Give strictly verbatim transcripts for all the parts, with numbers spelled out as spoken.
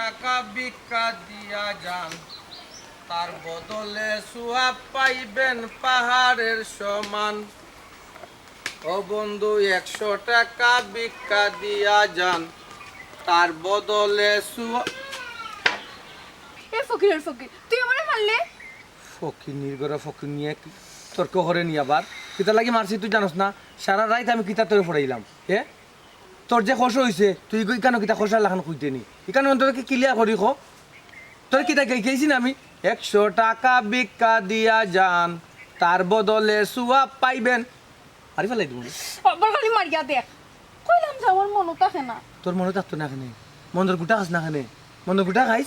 টাকা ভিক্ষা দিয়া যান, তার বদলে সওয়াব পাইবেন পাহাড়ের সমান। ও বন্ধু, একশো টাকা ভিক্ষা দিয়া যান, তার বদলে সওয়াব। এ ফকিরের ফকির, তুই আমারে মারলে? ফকিন্নির ঘরে ফকিন্নি এক তর্ক করে নি আবার। কিতা লাগি মারছি তুই জানোস না? সারা রাইত আমি কিতা তোরে পড়াইলাম, এ? তোর যে কষ অইছে, তুই ইগু ইকানো কিতা কষার লাখান কইতে নি? ইকানো অন্তত কি clear করি ক। তোর কিতা কে-, কইছি না আমি? একশো টাকা ভিক্ষা দিয়া যান, তার বদলে সওয়াব পাইবেন। মারি ফালাই দিমু নি। আবার খালি মারিয়া দেখ। কইলাম যে আমার মনো থাকে না। তোর মনো থাকতো না কেনে? মনর গুটা খাস না কেনে? মনর গুটা খাইস?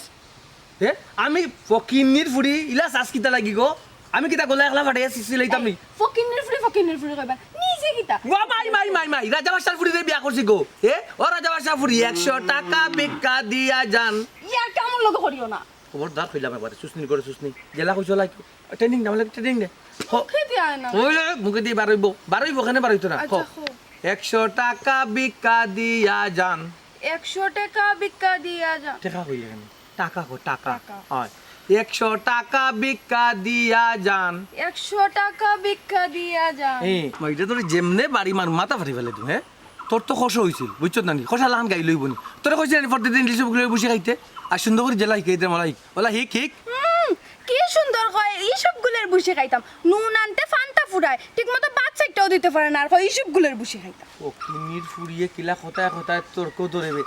হে? আমি ফকিন্নির ফুড়ি, ইলা চাস কিতা লাগি গো? আমি কিতা গলা একলা ফাটাইয়া সিলাইতাম নি? ফকিন্নির ফুড়ি, ফকিন্নির ফুড়ি কইবা। নিজে কিতা? ও মাই, মাই, মাই, মাই, রাজা বাদশার ফুড়িরে বিয়া করছি গো। হে? ও রাজা বাদশার ফুড়ি, একশো টাকা ভিক্ষা দিয়া যান। ইয়ার কেমন লোক করিও না। খবরদার কইলাম একবারে, চুসনি করে চুসনি। যেলা কইছো লাই। Training দে, আমার লগে training দে। ক। মুখে দিয়া আয় না। ওই, ওই, মুখে দিয়া বারইবো। বারইবো, কেনে বারইতো না? ক। আচ্ছা, ক। একশো টাকা ভিক্ষা দিয়া যান। একশো টাকা ভিক্ষা দিয়া যান। টেকা কইলে কেনে? টাকা ক, টাকা। টাকা। অয়। একশো টাকা ভিক্ষা দিয়া যান। একশো টাকা ভিক্ষা দিয়া যান। এ, মা, ইটা তোরে যেমনে বাড়ি মার, মাথা ফাটি ফালাই দিমু, হে? তোর তো কষ অইছিল, বুঝছত না নি? কষার লাখান গাইল অইবো নি? তোরে কইছি না নি প্রতিদিন ইলিশ ফুলগুলার ভুষি খাইতে? আর সুন্দর করি যেলা হিকাই দে, মালাই। ওলা হিক, হিক। হুম, কি সুন্দর কয়, ইলিশ ফুলগুলার ভুষি খাইতাম। নুন আনতে ফান্তা ফুরায়, ঠিক মতো ভাত চাইরটাও দিতে পারে না, আর কয় ইলিশ ফুলগুলার ভুষি খাইতাম। ফকিন্নির ফুড়িয়ে কিলা কথায় কথায় তর্ক ধরে বে।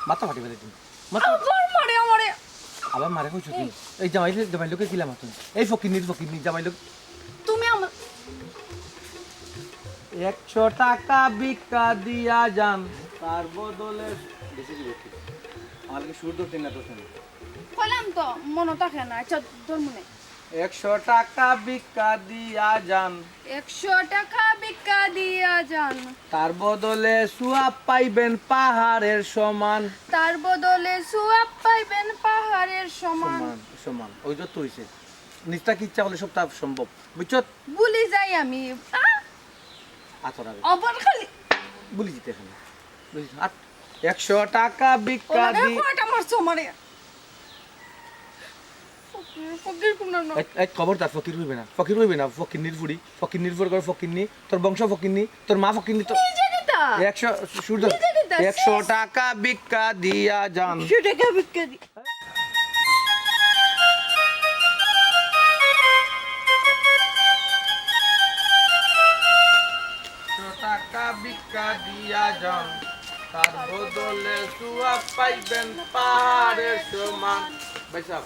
মাথা ফাটি ফালাই দিমু। মাথা আবার মারে আমারে। আবার মারে কইছো তুই? এই। এই জামাই, জামাই লোকে কিলা মাতো? এই ফকিন্নির ফকিন্নি জামাই লোক। তুমি আমার একশো টাকা ভিক্ষা দিয়া যান, তার বদলে বেশি কি করতে? আমার কি সুর ধরতে না ধরতে না? কইলাম তো, মনো থাকে না। আচ্ছা, ধর মনে। একশো টাকা ভিক্ষা দিয়া যান। একশো টাকা ভিক্ষা দিয়া যান। তার বদলে সওয়াব পাইবেন পাহাড়ের সমান। তার বদলে সওয়াব পাইবেন পাহাড়ের সমান। সমান, সমান। ওই যত হইছে। নিচটা কি ইচ্ছা করলে সবটা সম্ভব। বুঝছত? ভুলি যাই আমি। আ? আতর আগে। আবার খালি ভুলি যেতে এখানে। বুঝলি? আর একশো টাকা ভিক্ষা ওরা দি- কয়টা মারছো আমারে? ফকির, ফকির কোন না? এই, এই, খবরদার, ফকির কইবে না, ফকির কইবে না, ফকিন্নির ফুড়ি, ফকিন্নির ফুড়ি করে ফকিন্নি, তোর বংশ ফকিন্নি, তোর মা ফকিন্নি, তোর নিজে কিতা? একশো, সুর ধর। নিজে কিতা? একশো টাকা ভিক্ষা দিয়া যান। একশো টাকা ভিক্ষা দি- একশো টাকা ভিক্ষা দিয়া যান, তার বদলে সওয়াব পাইবেন পাহাড়ের সমান। ভাই সাহেব,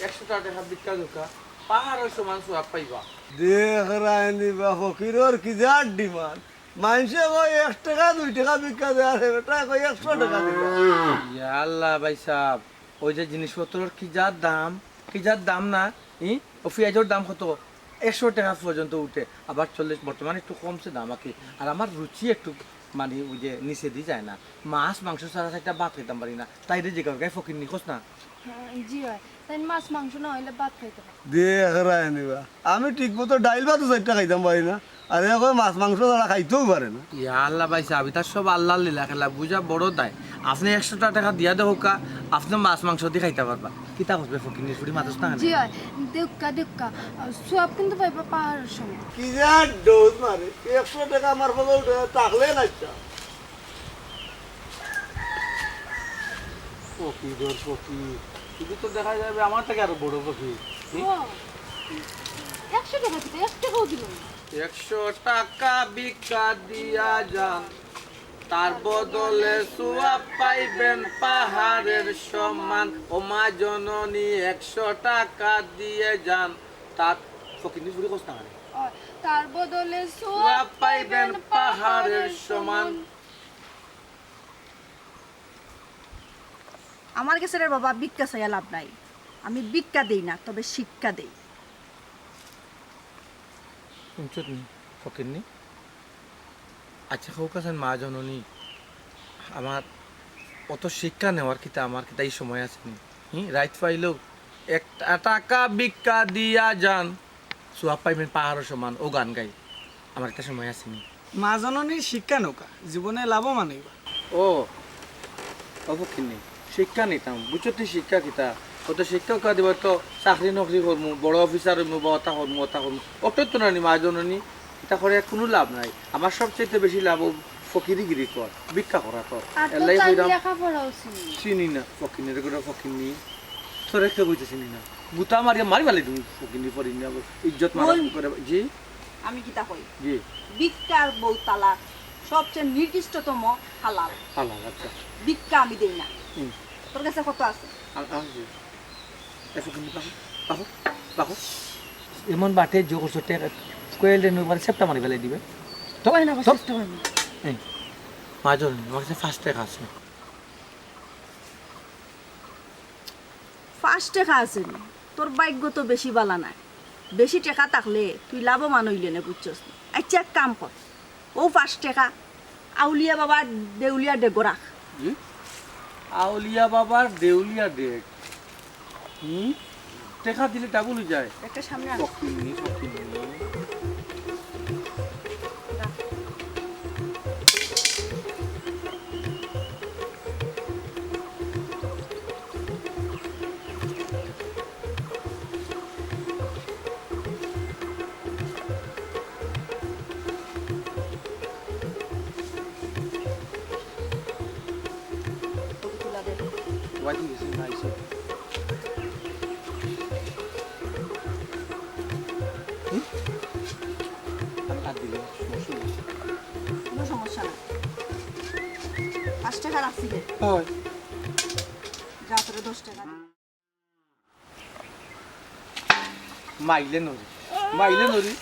একশো টাকা ভিক্ষা দরকার, পাহাড়ের সমান সওয়াব পাইবা। দেখ রায়নি বা ফকিরর কি যার demand। মানষে কয় এক টাকা, দুই টাকা ভিক্ষা দেয়, আর বেটা কয় একশো টাকা দিবা। ইয়া আল্লাহ ভাই সাহেব, ওই যে জিনিসপত্রর কি যার দাম, কি যার দাম না, ই? ও পিয়াজর দাম কত? একশো টাকা পর্যন্ত উঠে, আবার চল্লিশ, বর্তমানে একটু কমছে দাম আর কি। আর আমার রুচি একটু মানে ওই যে নিচে দি যায় না, মাছ মাংস ছাড়া একটা ভাত খাইতাম পারি না, তাইরে জিগাও গাই ফকির নিখোঁজ না। হ্যাঁ, জি হয়, তাই মাছ মাংস না হইলে ভাত খাইতাম পারি না। দেখ রায়নি বা, আমি ঠিক মতো ডাইল ভাতও চাইরটা খাইতাম পারি না, আর এ কয় মাছ মাংস ছাড়া খাইতেও পারে না। ইয়া আল্লাহ ভাই সাহেব, ইতা সব আল্লাহর লীলা খেলা, বুঝা বড় দায়। আপনে একশো টাকা দিয়া দেউক্কা, আপনে মাছ মাংস দি খাইতা পারবা। কিতা করবে ফকিন্নির ফুড়ি, মাতস না কেনে? জি হয়, দেউক্কা, দেউক্কা। সওয়াব কিন্তু পাইবা পাহাড়ের সমান। কি যে আর ডোজ মারে, একশো টাকা আমার ফজল থাকলে না একটা। ফকির ওর ফকির। শুধু তো দেখা যাবে আমার থেকে আরো বড় ফকির। হুম? ও, একশো টাকা দিতে, এক টাকাও দিল না। একশো টাকা ভিক্ষা দিয়া যান, তার বদলে সওয়াব পাইবেন পাহাড়ের সমান। ও মা জননী, একশো টাকা দিয়ে যান, তার ফকিন্নির ফুড়ি কস না কেনে? ও, তার বদলে সওয়াব পাইবেন পাহাড়ের সমান। আমার গেছে রে বাবা, ভিক্ষা চাইয়া লাভ নাই। আমি ভিক্ষা দেই না, তবে শিক্ষা দেই। শুনছত নি, ফকিন্নি? আচ্ছা, কউক্কা চাইন মা জননী, আমার অত শিক্ষা নেওয়ার কিতা, আমার কিতা ই সময় আছে নি? হুম, রাইত পাইলেউ এক টা-, টাকা ভিক্ষা দিয়া যান, সওয়াব পাইবেন পাহাড়র সমান, অউ গান গাই। আমার একটা সময় আছে নি। মা জননীর শিক্ষা নেউক্কা, জীবনে লাভবান অইবা। ও, ও ফকিন্নি, শিক্ষা নিতাম, বুঝছো তুই? শিক্ষা কিতা? অত শিক্ষা উকা দিবার তো চাকরি নকরি করমু, বড় অফিসার হইমু, বা অতা করমু, অতা করমু। অত তো নানি মা জননী, ইতা করে কুনু লাভ নাই। আমার সবচাইতে বেশি লাভ অউ ফকিরিগিরি কর, ভিক্ষা করা কর। আর তো এল্লাই তার কইরাম। লেখাপড়াও চিনি। চিনি না, ফকিনির করে ফকিনি। তোরে কে কইছে চিনি না? গুতা মারিয়া মারি ফালাই দিমু, ফকিনি ফরিনি আবার ইজ্জত মারা বল। করে। জি? আমি কিতা কই? জি। ভিক্ষার বউ তালাক, সবচেয়ে নিকৃষ্টতম হালাল। হালাল, আচ্ছা। ভিক্ষা আমি দেই না। হুম। তোর কাছে কত আছে? আ-, আ-, জি। এ ফকিনি পাকো, পাকো, পাকো। এমন বাটে জো করছো, টেকা, কয়েল রে নইবার সেপটা মারি ফালাই দিবে। তো, ওই না, তো। চেষ্টা করবো। এই, মা জননী, আমার কাছে পাঁচ টেকা আছে। পাঁচ টেকা আছে নি? তোর ভাগ্য তো বেশি বালা নায়। বেশি টেকা থাকলে তুই লাভবান অইলে নে, বুঝছস নি? আচ্ছা, এক কাম কর, অউ পাঁচ টেকা আউলিয়া বাবার দেউলিয়া ডেগো রাখ। জি? আউলিয়া বাবার দেউলিয়া ডেগ। হুম? টেকা দিলে ডাবল অই যায়। একটা সামনে আন। ফকিন্নি, ফকিন্নি। ওয়াইটিং গেছে না, আইছে। হুম? আমি কাট দিলে সমস্যা নাই। কোনো সমস্যা নাই। পাঁচ টেকা রাখছি রে। হয়। যা, তোরে দশ টেকা দিই। মাইলে নরি, মাইলে নরি।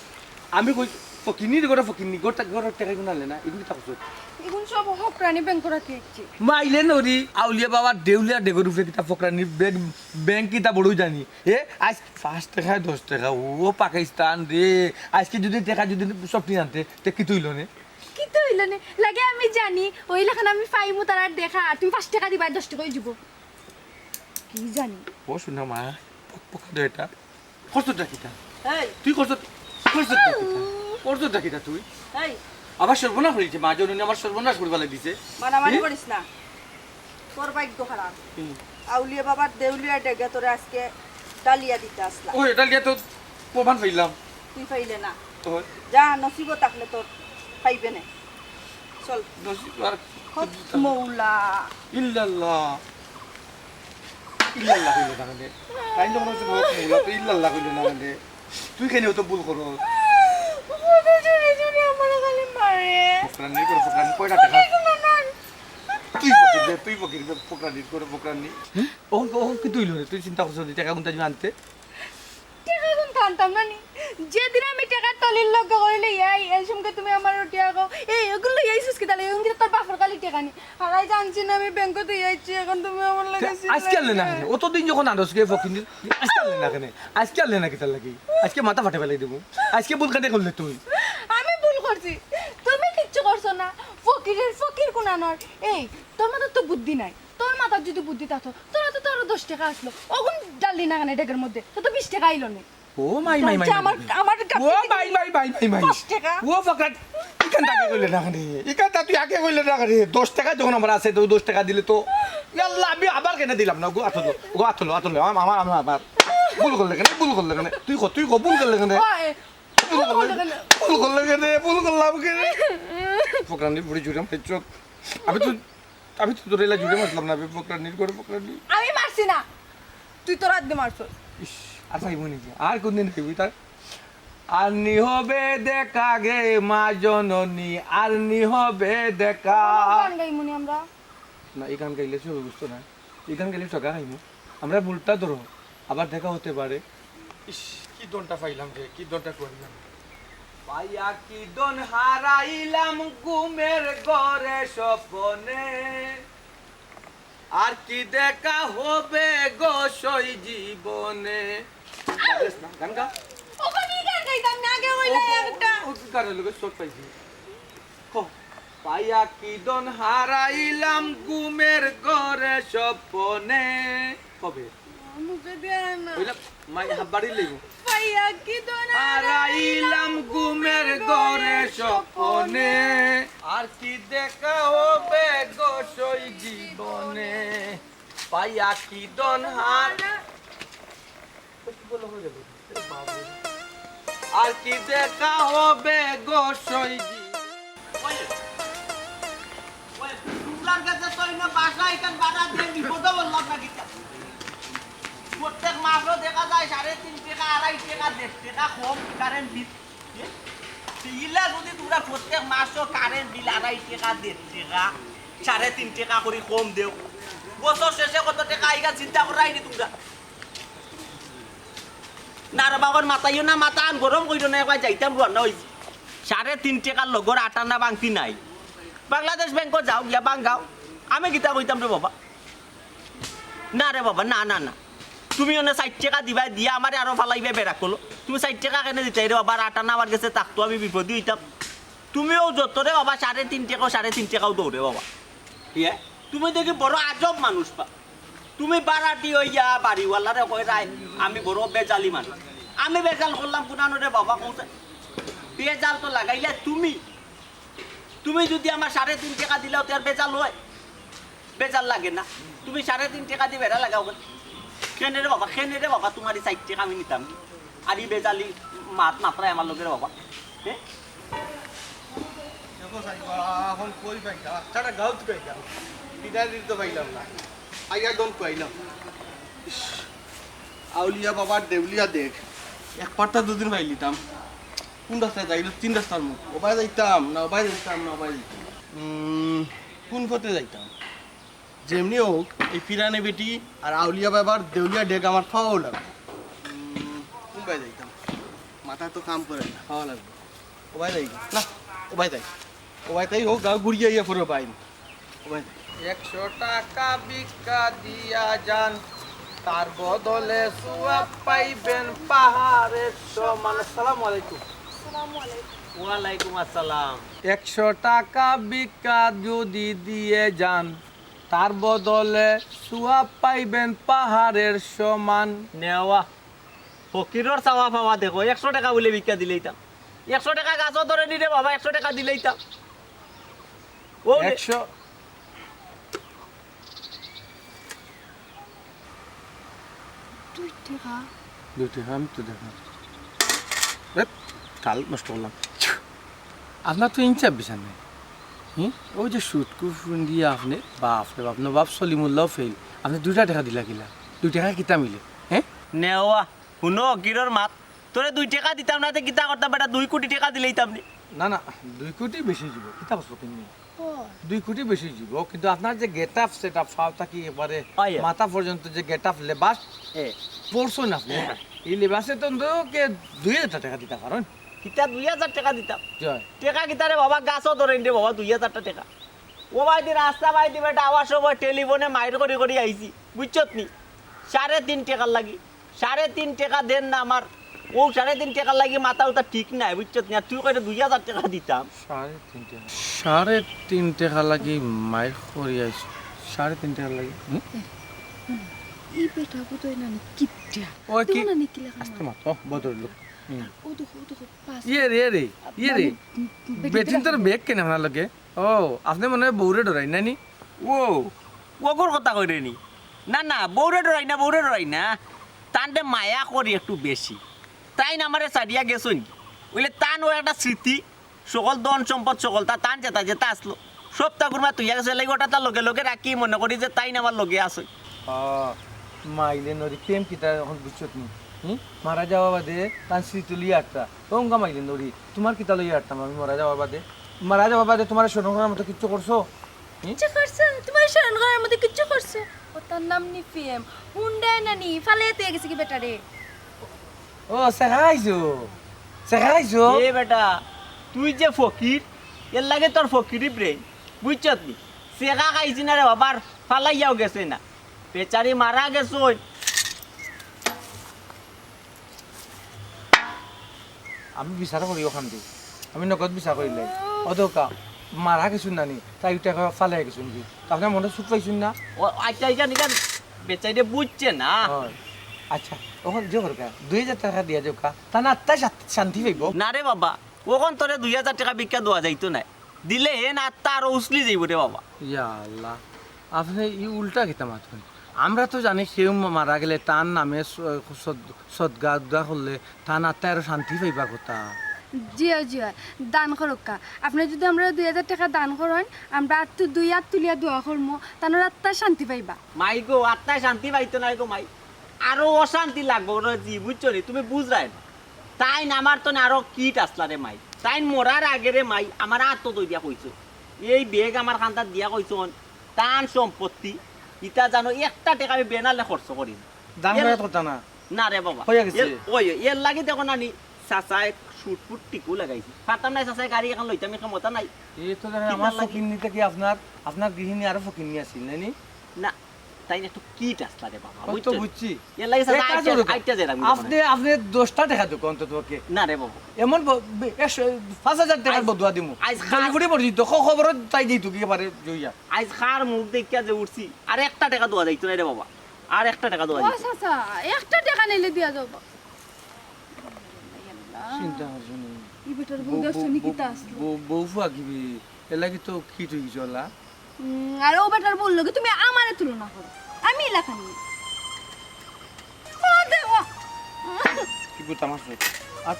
আমি কই ফকিন্নির ঘরে ফকিন্নি, ঘর টা-, ঘরর টেকা ইগুন আনলে না, ইগুন কিতা করছো? ইগুন সব ফকরানি ব্যাংক রাখি আইছি। মাইলে নরি, আউলিয়া বাবার দেউলিয়া ডেগর উপরে কিতা ফকরানি ব্যাংক, ব্যাংক কিতা বড়ই জানি। এ, আইজ পাঁচ টেকায় দশ টেকা, ও পাকিস্তান রে। আইজকে যদি টেকা যদি সব নিয়ে আনতে, তে কিতা অইলো নে? কিতা অইলো নে? লাগে আমি জানি, অইলে অখন আমি পাইমু তারার দেখা, আর তুমি পাঁচ টেকা দিবা, দশ টেকা অই যিবো। কি জানি। ও সোনা মা, পক পকা দে এটা। করছটা কিতা? এই। তুই করছত, করছটা কিতা? করছটা কিতা তুই? এই। আবার সর্বনাশ অইছে, মা জননী আমার সর্বনাশ করি ফালাই দিছে। মারামারি হুম? করিস না। তোর ভাগ্য খারাপ। হুম। আউলিয়া বাবার দেউলিয়া ডেগে তোরে আইজকে ডালিয়া দিতা আছলা। ওই ডালিয়া তো প্রমাণ পাইলাম। তুই পাইলে না। ওই। যা, নসিবো থাকলে তোর পাইবে নে। চল। নসিব আর হক মৌলা। ইল্লাল্লাহ। ইল্লাল্লাহ কইলে না কেনে? তাইন যখন কইছে হক মৌলা, তো ইল্লাল্লাহ কইলে না কেনে? তুই কেনে অত ভুল করো? ও তো জোরে জোরে আমারে খালি মারে। ফকরানি করে ফকরানি, কয়টা টেকা? তুই ফকির বে, তুই ফকির বে, ফকরানি করে ফকরানি। হুম? ও, ও, কিতা অইলো রে? তুই চিন্তা করছস নি টেকা কুনতা যিমু আনতে? টেকা কুনতা আনতাম না নি? যেদিন আমি টেকা তলির লগে করিলে, এই, এই সময় তুমি আমার উঠিয়া কও, এই, ওগুলো লইয়া আইছিস কিতা লাগি? ওগুলো তোর বাপর খালি টেকা নি। আর আইজ জানছি না আমি ব্যাংক থুই আইছি, এখন তুমি আমার লগে তে চিল্লাইলে। আইজকে আনলে না কেনে? অতদিন যখন আনস গে ফকির, আইজকে আনলে না কেনে? আইজকে আনলে না কিতার লাগি? আইজকে মাথা ফাটাই ফালাই দিমু। আইজকে ভুল কেনে করলে তুই? আমি ভুল করছি, তুমি কিচ্ছু করছো না। ফকিরের ফকির কুনানর। এই, তোর মাথাত তো বুদ্ধি নাই। তোর মাথাত যদি বুদ্ধি থাকতো, তোর তো আরো দশ টেকা আছলো। ওগুন ডাললি না কেনে ডেগর মধ্যে? তো তো বিশ টেকা আইলো নে। ও মাই, মাই, মাই, জানছে মাই, আমার, মাই। আমার ও গাফিলতি মাই, মাই, মাই, মাই, মাই। দশ টেকা। ও ফকরানি, ইখান আগে কইলে না কেনে? ইখান তুই আগে কইলে না কেনে? দশ টেকা যখন আমার আছে, তো দশ টেকা দিলে তো। ইয়াল্লা, আমি আবার কেনে দিলাম না? গো, আতলো, গো, আতলো, আতলো। আমার, আমার, আমার, আমার। ভুল করলে কেনে? ভুল করলে কেনে? তুই ক, তুই ক, ভুল করলে কেনে? ওই, ভুল করলে, ভুল করলে কেনে? ভুল করলাম কেনে? ফকরানি বুড়ি জুরে মারছত। আমি তো আমি তো তোরে ইলা জুরে মারছিলাম না, বে ফকরানির ঘরে ফকরানি। আমি মারছি না, তুই তোর আত দি মারছস। ইস, আর পাইবো নি যে? আর কোনদিন পাইবো তার? আর নি হবে দেখা গে মা জননী, আর নি হবে দেখা। কোন গান গাইমু নি আমরা? না, এই গান গাইলে সে বুঝতো না। এই গান গাইলে ঠগা খাইমু। আমরা ভুলটা ধরো, আবার দেখা হতে পারে। ইস, কি দনটা পাইলাম রে, কি দনটা করলাম। পাইয়া কি দন হারাইলাম ঘুমের ঘরে স্বপনে, আর কি দেখা হবে গো সই জীবনে। গান গা। ওখানে গান গাইতাম না, আগে ওই ও, লাই ও, একটা। ও, ও, গানের লগে চোট পাইছি। ক। পাইয়া কি দন হারাইলাম ঘুমের ঘরে স্বপনে। কবে? মুখে দেয় না। ওইটা মাই হাত বাড়ি লইব। পাইয়া কি দন হারাইলাম ঘুমের ঘরে স্বপনে। আর কি দেখা হবে গো সই জীবনে। পাইয়া কি ধন হার। আর কি দেখা হবে গো সৈগি। ওই, ওই, তোমরার কাছে তো এই না বাসা এখান ভাড়া দিয়ে বিপদে বললাম না কিতা। প্রত্যেক মাসও দেখা যায় সাড়ে তিন টাকা, আড়াই টাকা, দেড় টাকা কম কারেন্ট বিল। এ? তো ইলা যদি তোমরা প্রত্যেক মাসও কারেন্ট বিল আড়াই টাকা, দেড় টাকা, সাড়ে তিন টাকা করি কম দেও, বছর শেষে কত টাকা আইগা চিন্তা করাই নি তোমরা? না রে বাবার মাথাইও না, মাথা আন গরম কইরো না, একবার যাইতাম রওনা অইছি। সাড়ে তিন টাকার লগর আটানা বাংতি নাই। বাংলাদেশ ব্যাংকো যাও, গিয়া বাঙ্গাও। আমি কিতা কইতাম রে বাবা? না রে বাবা, না, না, না। তুমি অনে ষাইট টাকা দিবায়, দিয়া আমারে আরো ফালাইবায় বেড়া কলো। তুমি ষাইট টাকা কেনে দিতায় রে বাবা? আর আটানা আমার গেছে থাকতো, আমি বিপদে অইতাম। তুমিও যত রে বাবা, সাড়ে তিন টাকাও, সাড়ে তিন টাকাও দেও রে বাবা। ইয়ে, তুমি দেখি বড় আজব মানুষ পা। তুমি ভাড়াটি অইয়া বাড়িওয়ালারে কইরায়, আমি বড় বেজালি মানুষ। আমি বেজাল করলাম কুনানো রে বাবা, কওছে? বেজাল তো লাগাইলা তুমি। তুমি যদি আমার সাড়ে তিন টাকা দিলাও, তে আর বেজাল অয়? বেজাল লাগে না? তুমি সাড়ে তিন টাকা দি বেড়া লাগাও কেনে? কেনে রে বাবা, কেনে রে বাবা, তুমার ই ষাইট টাকা আমি নিতাম নি? আর ই বেজালি মাত মাতরায় আমার লগে রে বাবা। হ্যাঁ? দেখো সাইবা, এখন কই পাইতাম? আচ্ছা, একটা গাউত পাইতাম। বিদায় দিতে পাইলাম না। আইয়া দম পাইলাম। ইস, আউলিয়া বাবার দেউলিয়া দেখ। এক পাট্টা দুদিন পাইলিতাম। কোন রাস্তায় যাইলো? তিন রাস্তার মুখ। ওবায় যাইতাম না, ওবায় যাইতাম না, ওবায় যাইতাম। উম, কোন পথে যাইতাম? যেমনি হোক, এই ফিরানি বেটি আর আউলিয়া বাবার দেউলিয়া ডেক আমার পাওয়া লাগবো। উম, কোন বায় যাইতাম? মাথা তো কাম করে না, পাওয়া লাগবো। ওবায় যাই না, ওবায় যাই, ওবায় তাই হোক, গাঁও ঘুরিয়া আইয়া পরে বাইন। ওবায় যাই। একশো টাকা ভিক্ষা দিয়া যান, তার বদলে সওয়াব পাইবেন পাহাড়ের সমান। আসসালামু আলাইকুম। আসসালামু আলাইকুম। ওয়ালাইকুম আসসালাম। একশো টাকা ভিক্ষা যদি দিয়ে যান, তার বদলে সওয়াব পাইবেন পাহাড়ের সমান। নেওয়া। ফকিরর চাওয়া পাওয়া দেখো, একশো টাকা বুলে ভিক্ষা দিলাইতাম। একশো টাকা গাছো ধরে নি রে বাবা, একশো টাকা দিলাইতাম। ও রে। একশো। দুই টাকা। দুই টাকা আমি তো দেখলাম। এ, কাল নষ্ট করলাম। আপনার তো ইনসাফ বিচার নাই। হুম? ওই যে সুটকু ফুন্দি আপনি, বাপ রে বাপ, নবাব সলিমুল্লাহ ফেল। আপনি দুইটা টাকা দিলা কিলা? দুই টাকা কিতা মিলে? হ্যাঁ? নেওয়া, হুনো, ফকিরর মাত। তোরে দুই টাকা দিতাম না, তে কিতা করতাম বেটা? দুই কোটি টাকা দিলাইতাম নি। না, না, দুই কোটি বেশি অইযিবো। কিতা করছো তুমি? ও। দুই কোটি বেশি অইযিবো, কিন্তু আপনার যে গেটআপ সেটআপ, ফাও থাকি একবারে আইয়া। মাথা পর্যন্ত যে গেটআপ লেবাস এ। পরছইন আপনি, হ্যাঁ। এই লেবাসে তো অন্তত কে দুই হাজার টাকা দিতা পারইন। কিতা দুই হাজার টাকা দিতাম? জয়। টাকা কিতা রে বাবা, গাছো ধরেন রে বাবা, দুই হাজার টাকা। ও ভাই দি রাস্তা ভাই দি বেটা আওয়ার সময় টেলিফোনে মাইর করি করি আইছি, বুঝছত নি? সাড়ে তিন টাকার লাগি। সাড়ে তিন টাকা দেন না আমার, ও সাড়ে তিন টাকার লাগি মাথা উতা ঠিক নাই, বুঝছত নি? আর তুই কইরে দুই হাজার টাকা দিতাম। সাড়ে তিন টাকা। সাড়ে তিন টাকা লাগি মাইর করি আইছো। সাড়ে তিন টাকা লাগি? হুম? ই বেটা বুঝই না নি কিপটা। ও কি? দেখো না নি কি লেখা আস্তে আমার। মাত, ও ভদ্রলোক। হুম। ও দেখো, ও দেখো, পাঁচ। ইয়ে রে, রে, ইয়ে রে। মানে, উম, বেটি বেটিন তোর বেটা। ব্যাগ কেন আপনার লগে? ও, আপনি মনে হয় বউরে ডরাইন না নি? ও, অগুর কথা কইরে নি? না, না, বউরে ডরাই না, বউরে ডরাই না। তানরে মায়া করি একটু বেশি। তাইন আমারে ছাড়িয়া গেছইন। অইলে তান ও একটা স্মৃতি, সকল ধন সম্পদ সকলতা তান যেতা যেতা আছলো, সবতা গুরমা থইয়া গেছে, এরলাগি ওটা তার লগে লগে রাখি মনে করি যে তাইন আমার লগে আছইন। আহ, মাইলে নরি প্রেম কিতা অখন বুঝছত নি? হুম? মারা যাওয়া বাদে তান স্মৃতি লইয়া আটতা। অঙ্গা মাইলে নরি, তুমার কিতা লইয়া আটতাম আমি মারা যাওয়া বাদে? মারা যাওয়া বাদে তুমারে স্মরণ করার মতো কিচ্ছু করছো? হুম? কিচ্ছু করছো? তুমারে স্মরণ করার মতো কিচ্ছু করছো? ও তার নাম নি প্রেম। হুন্ডায় না নি, ফালাইয়া থইয়া গেছে গি বেটারে। ও, ছেকা খাইছো? ছেকা খাইছো? এ বেটা, তুই যে ফকির, এরলাগি তোর ফকিরি brain, বুঝছত নি? ছেকা খাইছি না রে বাবা, আর ফালাইয়াও গেছে না। বেচারি মারা গেছইন। আমি বিচার করি অখান দি। আমি নগদ বিচার করিলাই। অদকা, মারা গেছইন না নি, তাই উঠে ফালাই গেছইন কি? তা আপনার মনে সুখ পাইছইন না? ও, আচ্ছা, এখান, এখান বেচারিয়ে বুঝছে না। হয়। আচ্ছা, অখন যে করকা, দুই হাজার টাকা দিয়া যাওকা, তা না আত্মায় শাত-, শান্তি পাইবো। না রে বাবা, অখন তোরে দুই হাজার টাকা ভিক্ষা দেওয়া যাইতো নায়। দিলে হেন আত্মা আরো উছলি যাইবো রে বাবা। ইয়া আল্লাহ, আপনে ই উল্টা কিতা মাতইন? আমরা তো জানি কেউ মারা গেলে তার নামে স-, সদ-, সদগা উদগা করলে তার আত্মায় আরো শান্তি পাইবার কথা। জি অয়, জি অয়, দান করউক্কা। আপনে যুদি আমরারে দুই হাজার টেকা দান করইন, আমরা আত্তু দুই আত তুলিয়া দোয়া করমু, তানর আত্মায় শান্তি পাইবা। মাই গো, আত্মায় শান্তি পাইতো নায় গো মাই, আরো অশান্তি লাগবো রে জি, বুঝছো নি? তুমি বুঝরায় না। তাইন আমার তনে আরো কিট আছলা রে মাই। তাইন মরার আগে রে মাই, আমার আত তো দিয়া কইছো, এই ব্যাগ আমার কান্দাত দিয়া কইছো, তান সম্পত্তি, ইতা জানো একটা টেকা আমি বেনালে খরচ করি না। দান এর করার কথা না। না রে বাবা। হইয়া গেছে। এর, ওই, এর লাগি দেখো না নি, চাচায় শুট ফুট টিকু লাগাইছে। পারতাম নায় চাচায় গাড়ি এখন লইতাম, ক্ষমতা নাই। এই তো দেখেন, আমার ফকিন্নি থাকি আপনার, আপনার গৃহিণী আরো ফকিন্নি আছিল, নায় নি? না, তাইন একটু কিট আছলা রে বাবা, ওই তো বুঝছো? বুঝছি। এর লাগি চাচা এক কাজ আইটা, করো তো। আইটা যাইরাম আপনে, আপনে দশটা টেকা দেউক্কা অন্তত পক্ষে। না রে বাবা। এমন ব-, বে-, এস-, পাঁচ হাজার টেকার আইজ, বদুয়া দিমু। আইজ খাস জলদি করে পড়ি দিত, খ-, খবরও তাই দিত কি পারে জইয়া। আইজ খার মুখ দেখিয়া যে উঠছি, আর একটা টেকা দোয়া যাইতো নায় রে বাবা, আর একটা টেকা দোয়া ও যাইতো। চাচা, একটা টেকা নিলে দিয়া যাও বা। চিন্তা করছো নি? ই বেটার বউ বউ, দেখছো নি বউ, কিতা আছলো? বউ, বউ ফুয়া কিবি, এর লাগি তো কিট অই গেছে ওলা। উম, আর ও বেটার বউ লগে তুমি আমারে তুলনা করো, আমি এলাকা নিয়ে। ও দেওয়া। কি বুঝতাম আসলে? আত,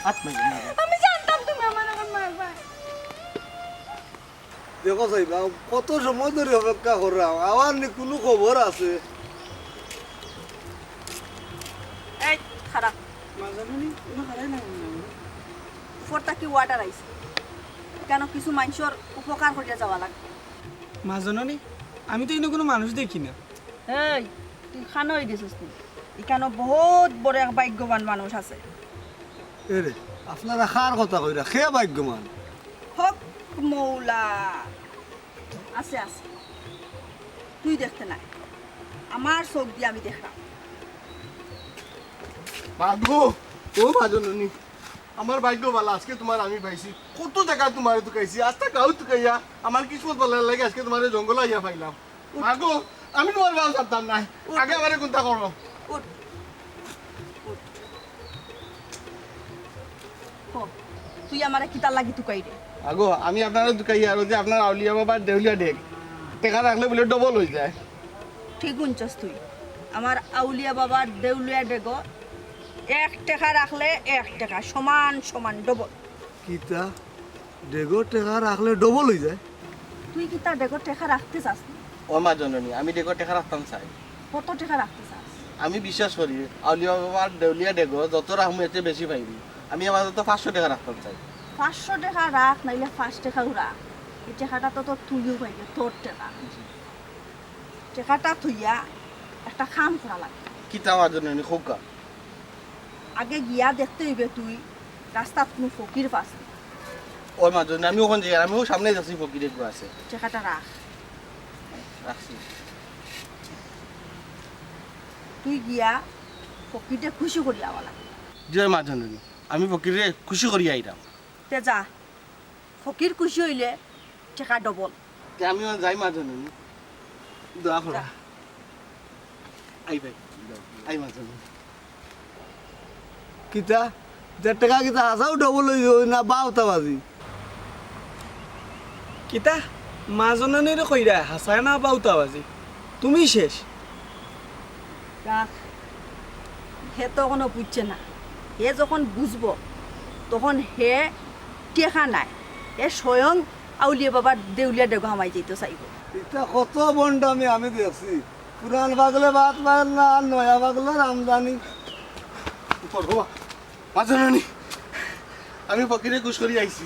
আত মারি, মারি। আমি জানতাম তুমি আমার এখন মারবা। দেখো সাইবা, কত সময় ধরি অপেক্ষা কররাম, আওয়ার নি কুনু খবর আছে? এই, খাড়া। মা জানো নি, কুনু খাড়াই না, না। উপর থাকি order আইছে। কেন কিছু মানষর উপকার করিয়া যাওয়া লাগবো। মা জানো নি, আমি তো ইনো কুনু মানুষ দেখি না। এই, তুই খানো অই গেছস নি? ইকানো বহুত বড় এক ভাগ্যবান মানুষ আছে। এরে, আপনারা কার কথা কইরা? কে ভাগ্যবান? হক মৌলা। আছে, আছে। তুই দেখতে নায়। আমার চোখ দিয়া আমি দেখরাম। মাগো, ও মা জননী, আমার ভাগ্য ভালা, আজকে তুমারে আমি পাইছি। কত টেকা তুমারে তুকাইছি, আস্তা গাউ তুকাইয়া, আমার কিসমত ভালা লাগে, আজকে তুমারে জঙ্গল আইয়া পাইলাম। উঠ। মাগো, আমি তুমার বাউ ছাড়তাম নায়। উঠ। আগে আমারে কুন্তা করো। উঠ। উঠ। ক, তুই আমারে কিতার লাগি তুকাইরে? আগো, আমি আপনারে তুকাই আর ওই যে আপনার আউলিয়া বাবার দেউলিয়া ডেগ। টেকা রাখলে বুলে double অই যায়। ঠিক হুনছস তুই। আমার আউলিয়া বাবার দেউলিয়া ডেগো এক টেকা রাখলে এক টেকা সমান সমান double। কিতা? ডেগো টেকা রাখলে double অই যায়? তুই কিতা ডেগো টেকা রাখতে চাস নি? ও মা জননী, আমি ডেগো টেকা রাখতাম চাই। কত টেকা রাখতে চাস? আমি বিশ্বাস করি, আউলিয়া বাবার দেউলিয়া ডেগো যত রাখমু এতে বেশি পাইবি। আমি আপাতত পাঁচশো টেকা রাখতাম চাই। পাঁচশো টেকা রাখ, নাইলে পাঁচ টেকাউ রাখ। ই টেকাটা তো তোর তুইও পাইবে, তোর টেকা। টেকাটা থইয়া একটা কাম করা লাগবো। কিতা মা জননী, কউক্কা? আগে গিয়া দেখতে অইবে তুই রাস্তাত কুনু ফকির পাস নি। ওই মা জননী, আমি অখন যাই, আমি অউ সামনে যাচ্ছি, ফকির এগু আছে। টেকাটা রাখ। রাখছি। তুই গিয়া ফকিররে খুশি করিয়া আওয়া লাগবো। জি মা জননী, আমি ফকিররে খুশি করিয়া আইরাম। তে যা, ফকির খুশি অইলে টেকা double। তে আমি অখন যাই মা জননী, দোয়া করো। যা। আই ভাই, আই মা জননী। কিতা? দেড় টেকা কিতা হাছাউ double অই যায় না বাউতাবাজি? কিতা? মা জননীরে কইরা হাছায় না বাউতাবাজি? তুমি শেষ। রাখ, হে তো অখনো বুঝছে না। হে যখন বুঝবো, তখন হে টেকা নায়, হে স্বয়ং আউলিয়া বাবার দেউলিয়া ডেগো হামাই যাইতো চাইবো। ইতা কত ভন্ডামি আমি দেখছি। পুরান পাগলে ভাত পায় না, আর নয়া পাগলর আমদানি। উপর বাবা, মা জননী, আমি ফকিরে খুশ করি আইছি।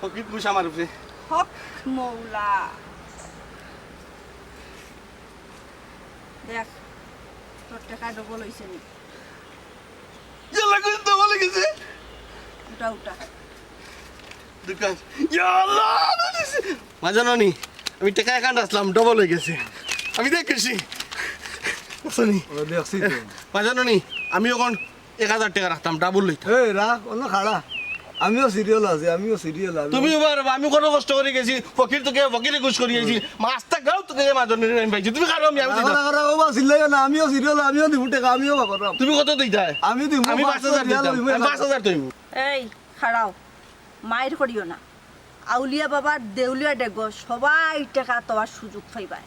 ফকির খুশ আমার উপরে। হক মৌলা। দেখ, তোর টেকা double অইছে নি? ইয়াল্লা, কত double অই গেছে। উঠা, উঠা। দোকান। ইয়া আল্লাহ, মা জননী, আমি টেকা এখান রাখলাম, double অই গেছে। আমি দেখ খুশি। বুঝছো নি? ও, দেখছি তো। মা জননী, আমি অখন এক হাজার টেকা রাখতাম, double লইতাম। এই, রাখ, অনো খাড়া। আমিও serial আছি, আমিও serial, আমিও তুমি এবার, আমি কত কষ্ট করি গেছি, ফকির তোকে, ফকিরে খুশ করি আইছি, মাস্তা গাউ তোকে মা জননী আমি পাইছি। তুমি খাড়াও, আমি, আমি রাখো, দিতাম। রাখো, রাখো, বাবা, চিল্লাইও না, আমিও serial, আমিও দিমু টেকা, আমিও বাকরাম। তুমি কত দিতায়? আমি দিমু আমি পাঁচ হাজার পাঁচশো রিয়াল দিতাম, অইবো আমি এক পাঁচ হাজার দিমু। এই, খাড়াও, মাইর করিও না। আউলিয়া বাবার দেউলিয়া ডেগো সবাই টেকা তোয়ার সুযোগ পাইবায়।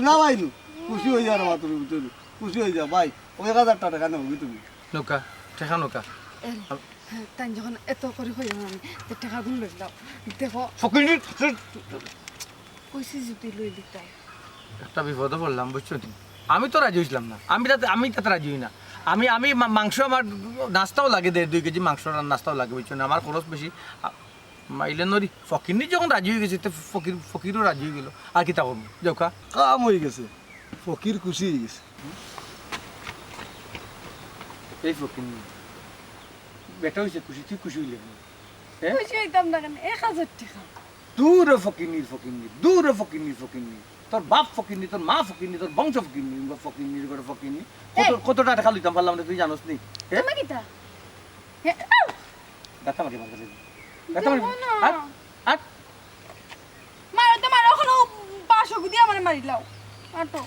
শোনা ভাই নু, খুশি অই যাও রে বা তুমি, বুঝছো নি? খুশি অই যাও ভাই, অউ এক হাজার টেকা নেও গি তুমি। নৌকা, টেকা নৌকা। এ, তাই যখন এত করি কইলাম আমি, তে টেকাগুন লইলাও। দেখো, ফকিনি, কইছি যদি লই লিতায়। একটা বিপদো পড়লাম, বুঝছো নি? আমি তো রাজি অইছিলাম না, আমি তাতে, আমি তাতে রাজি অই না। আমি, আমি মা-, মাংস আমার নাস্তাও লাগে, দেড় দুই কেজি মাংস আর নাস্তাও লাগে, বুঝছো নি? আমার খরচ বেশি। আ, মাইলে নরি, ফকিনি যখন রাজি অই গেছে, তে ফকির, ফকিরও রাজি অই গেল। আর কিতা করমু? যাউক্কা। কাম অই গেছে, ফকির খুশি অই গেছে। এই ফকিনি, বেটা অইছে খুশি, তুই খুশি অইলে না? হ্যাঁ? খুশি অইতাম না কেনে? এক হাজার টেকা। দূর হ ফকিনির ফকিনি, দূর হ ফকিনির ফকিনি। তোর বাপ ফকিনি, তোর মা ফকিনি, তোর বংশ ফকিনি, ফকিনির ঘরে ফকিনি। কত, এই। কতটা টেকা লইতাম পারলাম না, তুই জানোস নি? হ্যাঁ? তুমি কিতা? হ্যাঁ, আউ! গাতা মারি মারি। গাতা মারি। দেখো না। আর, আর, মারো তো মারো, অখনো বাঁশ দিয়া আমারে মারিলাও। আর তো।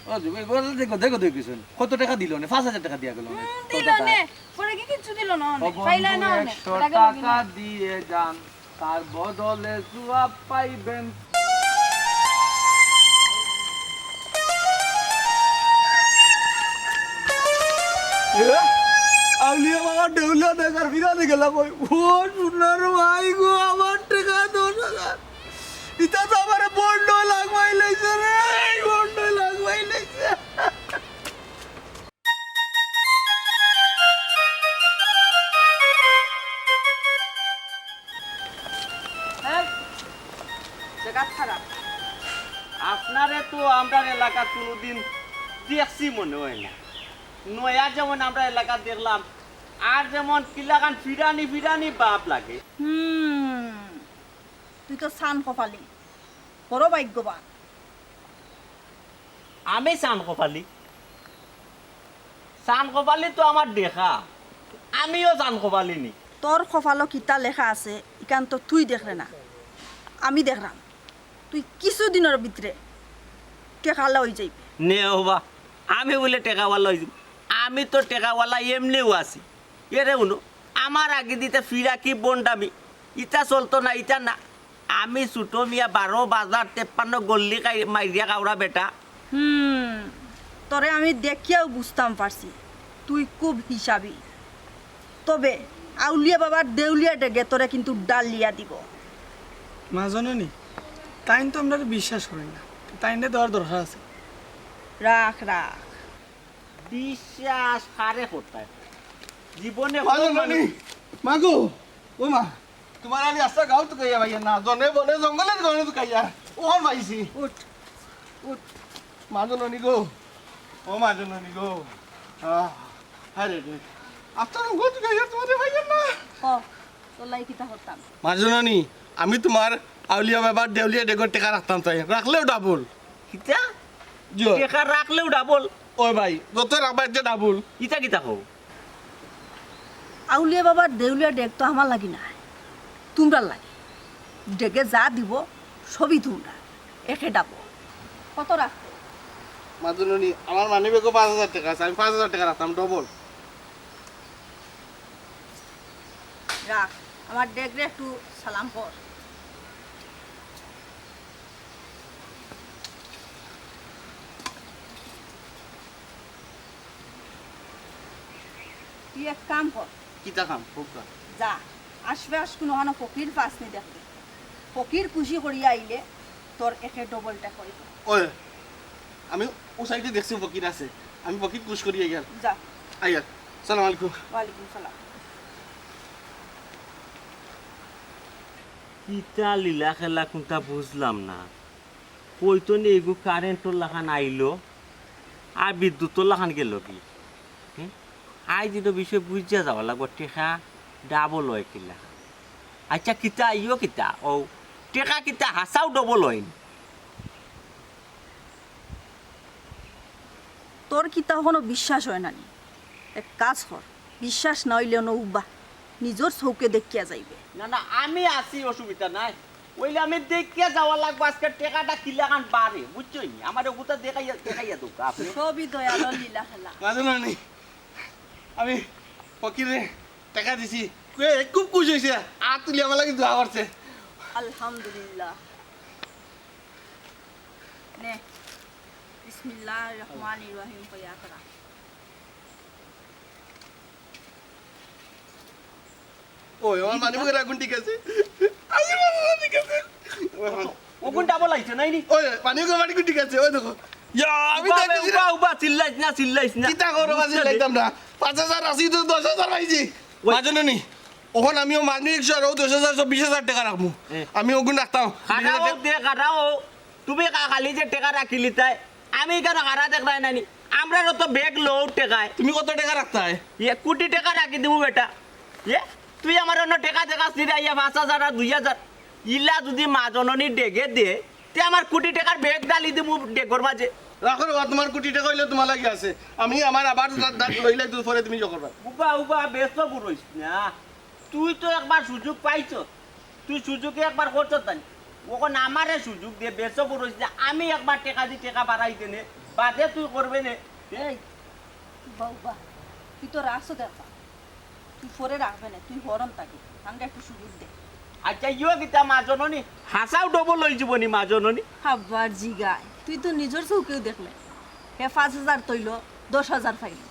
ও, দেখো, দেখো, দেখো, দেখো। কত টেকা দিল নে? পাঁচ হাজার টেকা দিয়া গেল নে। হুম, কত দিল টেকা? নে। পরে কি কিচ্ছু দিল না অনে? ও বন্ধু, পাইলা না অনে। একশো টাকা দিয়ে যান, তার বদলে জুয়াব পাইবেন। এ? আউলিয়া বাবা দেউলিয়া দেখার ফিরা দেখে লাভ হয়। ও সোনার ভাই গো, আমার টেকা দশ হাজার। ইটা তো আমার বন্ড লাগবাই লাইছে রে, বন্ড লাগবাই লাইছে। এই, জাগাত খাড়া। আপনারে তো আমরার এলাকাত কুনুদিন দেখছি মনে হয় না। নয়া যেমন আমরার এলাকাত দেখলাম, আর যেমন কিলাখান ফিরানি ফিরানি ভাব লাগে। হুম, তুই তো সান কপালি, বড় ভাগ্যবান। আমি সান কপালি? সান কপালি তো আমার দেখা, আমিও সান কপালি নি। তোর কপালো কিতা লেখা আছে, ইখান তো তুই দেখরে না, আমি দেখরাম। তুই কিছু দিনর ভিতরে টেকালা অই যাইবে। নে ওবা, আমি বুলে টেকাওয়ালা অই যাইমু? আমি তো টেকাওয়ালা এমনেউ আছি। এরে হুনো, আমার আগে দিতে ফিরা কি বন্ডামি, ইটা চলতো না, ইটা না। আমি ছোট মিয়া বারো বাজার তেপ্পান্ন গল্লি কাই-, মাইরিয়া কাউরা বেটা। হুম, তোরে আমি দেখিয়াউ বুঝতাম পারছি, তুই খুব হিসাবি। তবে আউলিয়া বাবার দেউলিয়া ডেগে তোরে কিন্তু ডালিয়া দিব। মা জননী, তাইন তো আমরারে বিশ্বাস করইন না, তাইনরে দেওয়ার দরকার আছে। রাখ, রাখ। বিশ্বাস কারে করতায়? জীবনে মা জননী, মা গো, ও মা, তুমার আমি আস্তা গাঁও তুকাইয়া পাইয়ার না, জনে বনে জঙ্গলে জনে তুকাইয়া, অখন পাইছি। উঠ, উঠ। মা জননী গো, ও মা জননী গো, আহ, আরে রে, আস্তা গাঁও তুকাইয়া তুমারে পাইয়ার না। ক, তোর লাগি কিতা করতাম? মা জননী, আমি তুমার আউলিয়া বাবার দেউলিয়া ডেগর টেকা রাখতাম চাই, রাখলেউ ডাবল। কিতা? জি। টেকা রাখলেউ ডাবল? ওই ভাই, যত রাখবা এর যে ডাবল। ইতা কিতা কও? আউলিয়া বাবার দেউলিয়া ডেগ তো আমার লাগি নায়, তুমরার লাগি। ডেগে যা দিব, সবই তুমরার, একে ডাবল। কত রাখতে? মা জননী, আমার মানি ব্যাগো পাঁচ হাজার টেকা আছে, আমি পাঁচ হাজার টেকা রাখতাম, ডাবল। রাখ, আমার ডেগরে একটু সালাম কর। তুই এক কাম কর। কিতা কাম? কউক্কা। যা, আশপাশ কুনুখানো ফকির পাস নি দেখবি। ফকির খুশি করিয়া আইলে তোর একে ডাবল টেকা অইব। ওই, আমি অউ সাইডে দেখছি ফকির আছে, আমি ফকির খুশ করি আইয়ার। যা। আইয়ার। সালাম আলাইকুম। ওয়ালাইকুম সালাম। কিতা লীলা খেলা কুনটা বুঝলাম না। কইতো নি এগু কারেন্টর লাখান আইলো, আর বিদ্যুতর লাখান গেলো গি। হুম? আইজ ইটা বিষয় বুঝিয়া যাওয়া লাগবো, টেকা ডাবল অয় কিলা। আচ্ছা, কিতা ইয়ো কিতা? ও, টেকা কিতা হাছাউ ডাবল অয় নি? তোর কিতা অখনো বিশ্বাস অয় না নি? এক কাজ কর, বিশ্বাস না অইলে অনো উবা, নিজর চউখে দেখিয়া যাইবে। না, না, আমি আছি, অসুবিধা নাই। অইলে আমি দেখিয়া যাওয়া লাগবো আজকে টেকাটা কিলাখান বাড়ে, বুঝছো নি? আমারে অগুতা দেখাইয়া, দেখাইয়া দেউক্কা আপনে। সবই দয়ালর লীলা খেলা। মাঝে নানি, আমি ফকিরে টেকা দিছি, এ খুব খুশ অইছে, আত তুলি আমার লাগি দোয়া করছে। আলহামদুলিল্লাহ। নে, বিসমিল্লাহির রহমানির রহিম কইয়া তোরা। ওই, আমার মানি ব্যাগর আগুন ঠিক আছে। আরে, মানি ব্যাগ ঠিক আছে। ওই, আমার অগুন ডাবল আইছে, নাই নি? ওই, মানি ব্যাগর আগুন ঠিক আছে, ওই দেখো। ইয়া, আমি উবা, দেখতেছি না। উবা, উবা, চিল্লাইস না, চিল্লাইস না। কিতা করো, বুঝতে দে। চিল্লাইতাম না। পাঁচ হাজার আছি তো দশ হাজার পাইছি। ওই। মাঝে নানি। অখন আমিও মানি ব্যাগ সহ দশ হাজার, বিশ হাজার টেকা রাখমু। এ। আমি অগুন রাখতাম। খাড়াও দে, খাড়াও। তুমি খা-, খালি যে টেকা রাখিলিতায়, আমি কেনে খাড়া দেখরায় না নি? আমরারও তো ব্যাগ লোড টেকায়। তুমি কত টেকা রাখতায়? এক কোটি টেকা রাখি দিমু বেটা। এ, তুই আমার অনো টেকা দেখাস নি রে, ইয়া পাঁচ হাজার আর দুই হাজার। ইলা যুদি মা জননী ডেগে দে, তে আমার কোটি টেকার ব্যাগ ডালি দিমু ডেগর মাঝে। রাখো রে বা, তুমার কোটি টেকা অইলে তুমার লাগি আছে। আমি আমার আবার দা-, দা-, লইলে একটু পরে তুমি ইয়ে করবা। উবা, উবা, বেশ তো বুড়ইস না। তুই তো একবার সুযোগ পাইছস, তুই সুযোগে একবার করছস তাই। অখন আমারে সুযোগ দে, বেশ বুড়ইস না। আমি একবার টেকা দি টেকা বাড়াই দেনে, বাদে তুই করবে নে। এই, উবা, উবা, তুই তো রাখছস দেখা। তুই পরে রাখবে না, তুই হরম থাকি, আমারে একটু সুযোগ দে। আচ্ছা, ইয়ো কিতা মা জননী, হাছাউ ডাবল অই যিবো নি মা জননী? আবার জিগায়, তুই তো নিজর চউখেউ দেখলে, হে পাঁচ হাজার থইলো, দশ হাজার পাইলো।